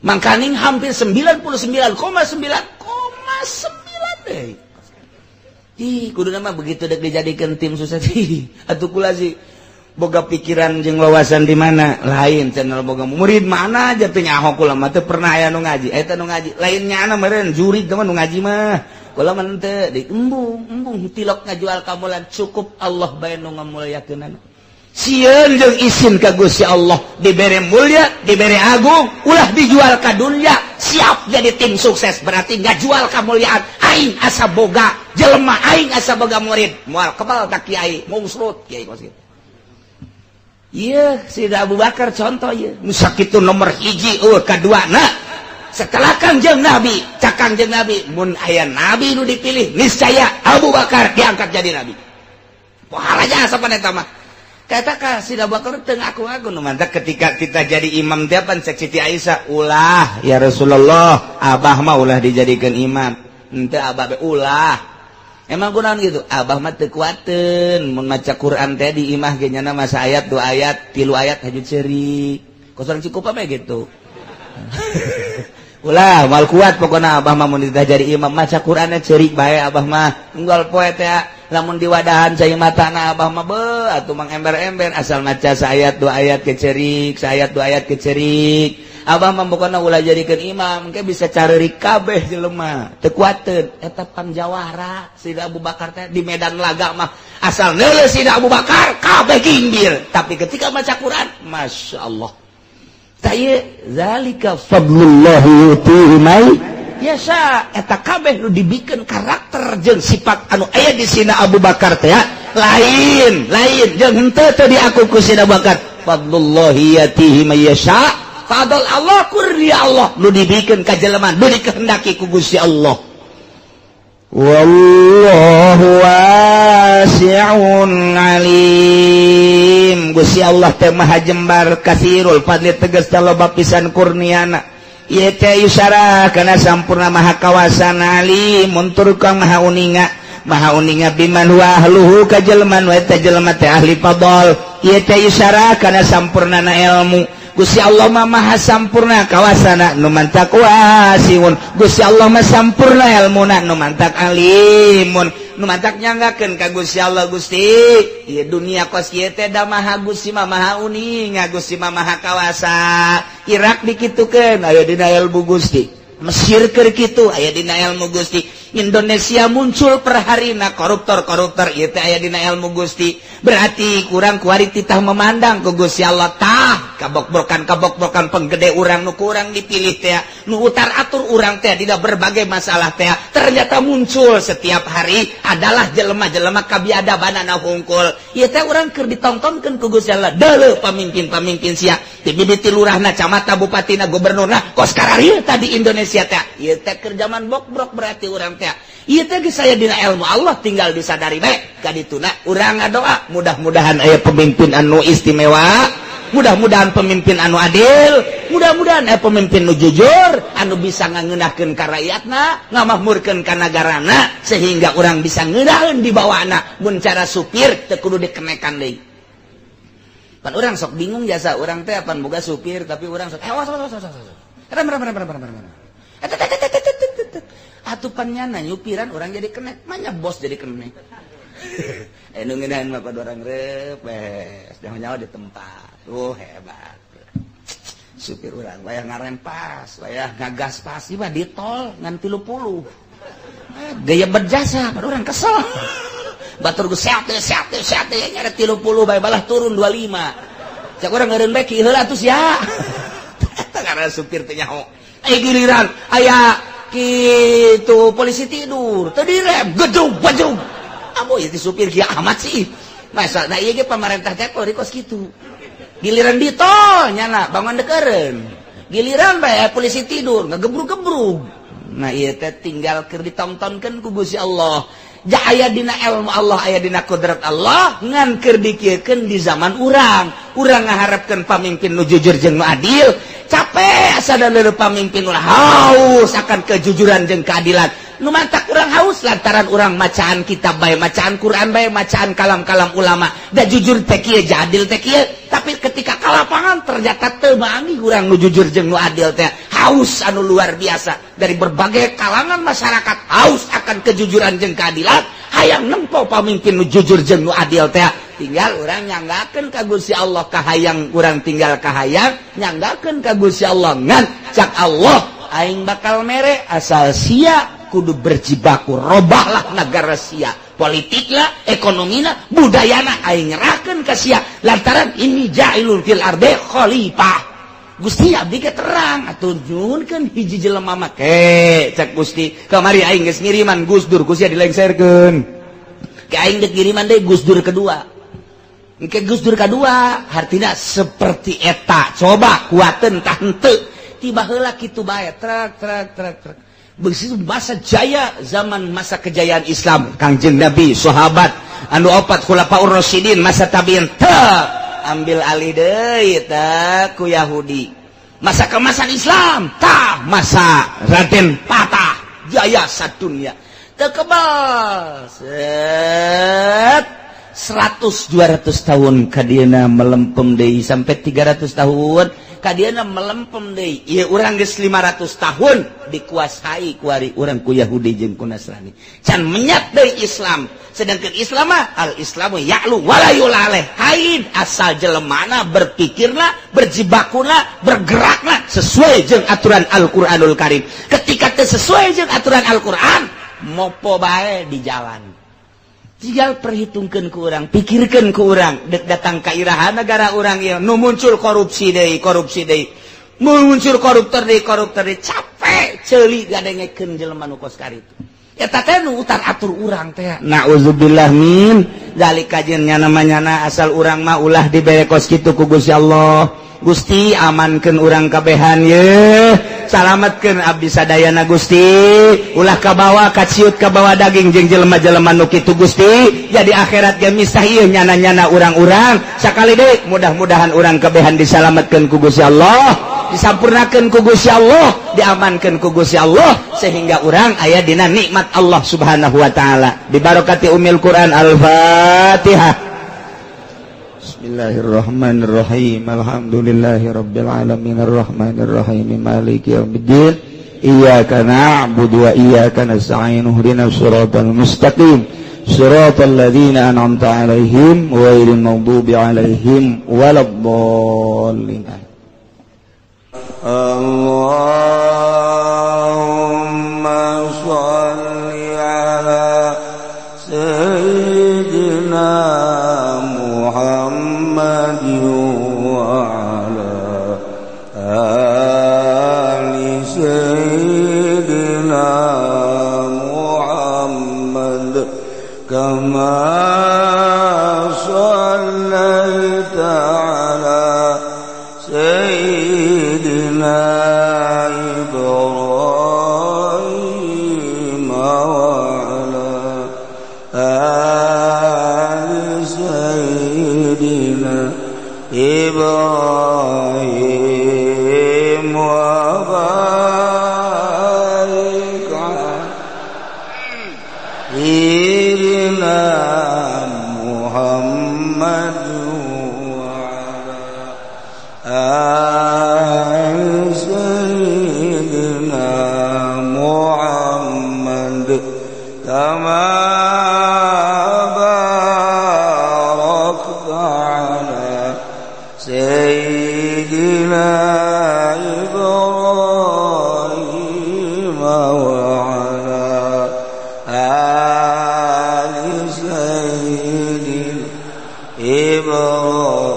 mangkaning hampir 99,9,9 deui ih kuduna mah begitu dek dijadikeun tim sukses atuh kula sih boga pikiran jeung wawasan di mana lain channel boga murid mana aja teu nyaho kula mah teu pernah aya nu ngaji eta nu ngaji lain nyana meureun jurig teh mah nu ngaji mah kula mah teu di embung embung tilok ngajual kamulan cukup Allah bae nu ngamulyakeunana sieun jeung isin ka Gusti Allah dibere mulia dibere agung ulah dijual ka dunia siap jadi tim sukses berarti ngajual kamulyaan aing asa boga jelema aing asa boga murid moal kebal ka kiai mungsrut kiai kos kitu. Iya, Sida Abu Bakar contoh ya. Nu sakitu nomor hiji eueuh kadua na. Setelah Kangjeng Nabi, cak Kangjeng Nabi, mun aya nabi nu dipilih, niscaya Abu Bakar diangkat jadi nabi. Pahalanya sapan eta mah. Kata ka Sida Abu Bakar teu ngaku-ngaku nu mantak ketika kita jadi imam teh pan cek Siti Aisyah, ulah ya Rasulullah, abah mah ulah dijadikeun imam. Henteu abah be ulah. Emang kunaon gitu? Abah mah teu kuateun mun maca Quran teh di imah ge nyana masa ayat 2 ayat, 3 ayat haju ceurik. Kos urang cukup apa gitu. Ulah moal kuat pokona abah mah mun jadi imam maca Quranna ceurik bae abah mah. Unggal poe teh lamun diwadahan cai matana abah mah beuh atuh mang ember-ember asal maca saayat 2 ayat ke ceurik, saayat 2 ayat ke ceurik. Abah mah pokona ulah jadikeun imam, engke bisa careurik kabeh jelema. Teu kuateun eta pangjawara Sida Abu Bakar teh di medan laga mah asal neuleuh Sida Abu Bakar kabeh ginggir. Tapi ketika maca Quran, Masya Allah. Tah ieu zalika fadlullah yu'tihi may yasha. Eta kabeh nu dibikeun karakter jeung sifat anu aya di Sina Abu Bakar teh lain, lain jeung henteu teu diaku ku Sina Abu Bakar. Fadlullah yatihi may yasha. Fadl Allah kurnia Allah nu dibikeun ka jelema nu dikehendaki ku Gusti Allah. Wallahu wasi'un alim. Gusti Allah teh maha jembar kasirul fadli tegas loba pisan kurniana. Ieu teh yusara kana sampurna maha kawasana alim tur kang maha uninga. Maha uninga biman huwa ahluhu ka jelema nu eta jelema teh ahli fadl. Ieu teh yusara kana sampurnana ilmu. Gusti Allah mah maha sampurna kawasana nu mantak wasiun. Gusti Allah mah sampurna ilmuna nu mantak alimun. Nu mantak nyanggakeun ka Gusti Allah Gusti. Ieu dunia kos ieu teh da maha Gusti mah maha uninga Gusti mah maha kawasa. Irak dikitukeun aya dina ilmu Gusti. Mesir keur kitu aya dina ilmu Gusti. Indonesia muncul perharina koruptor-koruptor ieu teh aya dina ilmu Gusti. Berarti kurang kuari titah memandang ku Gusti Allah tah kabok-bokan penggede urang nu kurang dipilih teh nu utar atur urang teh dina berbagai masalah teh ternyata muncul setiap hari adalah jelema-jelema kabiadabanana hungkul ieu teh urang keur ditontonkeun ku Gusti Allah deuleu pamimpin-pamimpin sia Ti mimiti lurahna, camatna, bupatina, gubernurna, kos kararieu tadi Indonesia teh. Ieu teh keur zaman bokbrok berarti urang teh. Ieu teh geus aya dina ilmu Allah tinggal disadari bae. Kadituna urang ngadoa mudah-mudahan aya pemimpin anu istimewa, mudah-mudahan pemimpin anu adil, mudah-mudahan aya pemimpin nu jujur, anu bisa ngangeunahkeun ka rakyatna, ngamakmurkeun ka nagarana sehingga urang bisa ngeunaheun di bawana. Mun cara supir teu kudu dikenekan deui. Pan urang sok bingung jasa urang teh pan boga supir tapi urang sok awas awas awas awas. Rem rem rem rem rem rem. Atuh pan nyana nyupiran urang jadi kenek, manya bos jadi kenek. Nu ngeunaheun mah pada orang repes, nyawa di tempat. Oh hebat. Supir urang wayah ngarem pas, wayah ngagas pas, ieu mah di tol ngan 30. Gaya berjasa, pada urang kesel. Batur geus sehat sehat sehat nyare 30 bae balah turun 25. Cak urang ngeureun bae ki heula atuh sia. Eta karena supir teh nyaho. Aya giliran aya kitu polisi tidur, teu direm, gedung bajung. Abo ieu supir kieu amat sih. Masa nah ieu ge pamarentah teh kos kitu. Giliran di tol nyana bangun dekeureun. Giliran bae polisi tidur ngagebrug-gebrug. Nah ieu teh tinggal keur ditontonkeun ku Gusti Allah. Ja aya dina ilmu Allah, aya dina kodrat Allah ngan keur dikieukeun di zaman urang. Urang ngaharepkeun pamimpin nu jujur jeung nu adil. Capek asa da leuleung pamimpin ulah haus akan kejujuran jeung keadilan. Nu mantak urang haus lantaran urang macaan kitab bae, macaan Quran bae, macaan kalam-kalam ulama. Da jujur teh kieu, adil teh kieu. Tapi ketika ka lapangan ternyata teu maangi urang nu jujur jeung nu adil teh. Haus anu luar biasa dari berbagai kalangan masyarakat haus akan kejujuran jeung keadilan, hayang nempo pamimpin nu jujur jeung nu adil teh. Tinggal urang nyanggakeun ka Gusti Allah kahayang urang tinggal kahayang nyanggakeun ka Gusti Allah ngan cak Allah aing bakal mere asal sia kudu berjibaku robahlah negara sia politiklah ekonomina budayana aing nyerahkeun ka sia lantaran ini ja'ilul fil ardi khalifah. Gusti abdi ge terang atuh nyuhunkeun hiji jelema mah ke cak Gusti kamari aing geus ngiriman Gus Dur Gusti dilengserkeun ke aing geus ngiriman deui Gus Dur kedua. Engke Gus Dur kedua hartina seperti eta coba kuateun tah henteu tiba heula kitu bae trek trek trek trek. Begitu masa jaya zaman masa kejayaan Islam Kangjeng Nabi sahabat anu opat khulafaur rasyidin masa tabiin teu ambil alih deui teh ku Yahudi. Masa kemasan Islam tah masa Raden Patah jaya sadunya teu kebal set 100-200 tahun kadieuna melempem deui sampai 300 tahun kadieuna melempem deui. Ieu urang geus 500 tahun dikuasai kuari urang ku Yahudi jeung ku Nasrani. Can menyat deui Islam. Sedangkan Islam mah al-Islamu ya'lu wala yu'la alaih. Haid asal jelemana berpikirna, berjibakuna, bergerakna sesuai jeung aturan Al-Qur'anul Karim. Ketika teu sesuai jeung aturan Al-Qur'an, mopo bae di jalan. Tinggal perhitungkan ke orang, pikirkan ke orang, dek datang ka iraha negara orang ieu nu muncul korupsi deui, korupsi deui. Muncul koruptor deui, koruptor deui, capek ceuli gadengekeun jelema nu kos karitu. Eta teh nu utar atur urang teh. Nauzubillah min dzalika jeung nyana manyana asal urang mah ulah dibere kos kitu ku Gusti Allah. Gusti amankeun urang kabehan ye, salametkeun abdi sadayana Gusti, ulah kabawa kaciut kabawa daging jeung jelema-jelema nu kitu Gusti. Jadi akhirat ge misah ieu nyana-nyana urang-urang sakali deui mudah-mudahan urang kabehan disalametkeun ku Gusti Allah, disampurnakeun ku Gusti Allah, diamankeun ku Gusti Allah sehingga urang aya dina nikmat Allah Subhanahu wa taala. Bibarakati umil Quran. Al-Fatihah. Bismillahirrahmanirrahim. Alhamdulillahirabbil alamin arrahmanirrahim maliki yaumiddin. Iyyaka na'budu wa iyyaka nasta'in ihdinas siratal mustaqim siratal ladzina an'amta 'alaihim ghairil maghdubi 'alaihim waladdallin. Allahumma shalli ala sayyidina Muhammad wa ala ali sayyidina Muhammad kama shallaita ala sayyidina سيدنا إبراهيم وعلى آل سيدنا إبراهيم وبارك على سيدنا محمد وعلى آل سيدنا محمد كما باركت على سيدنا إبراهيم وعلى آل سيدنا إبراهيم.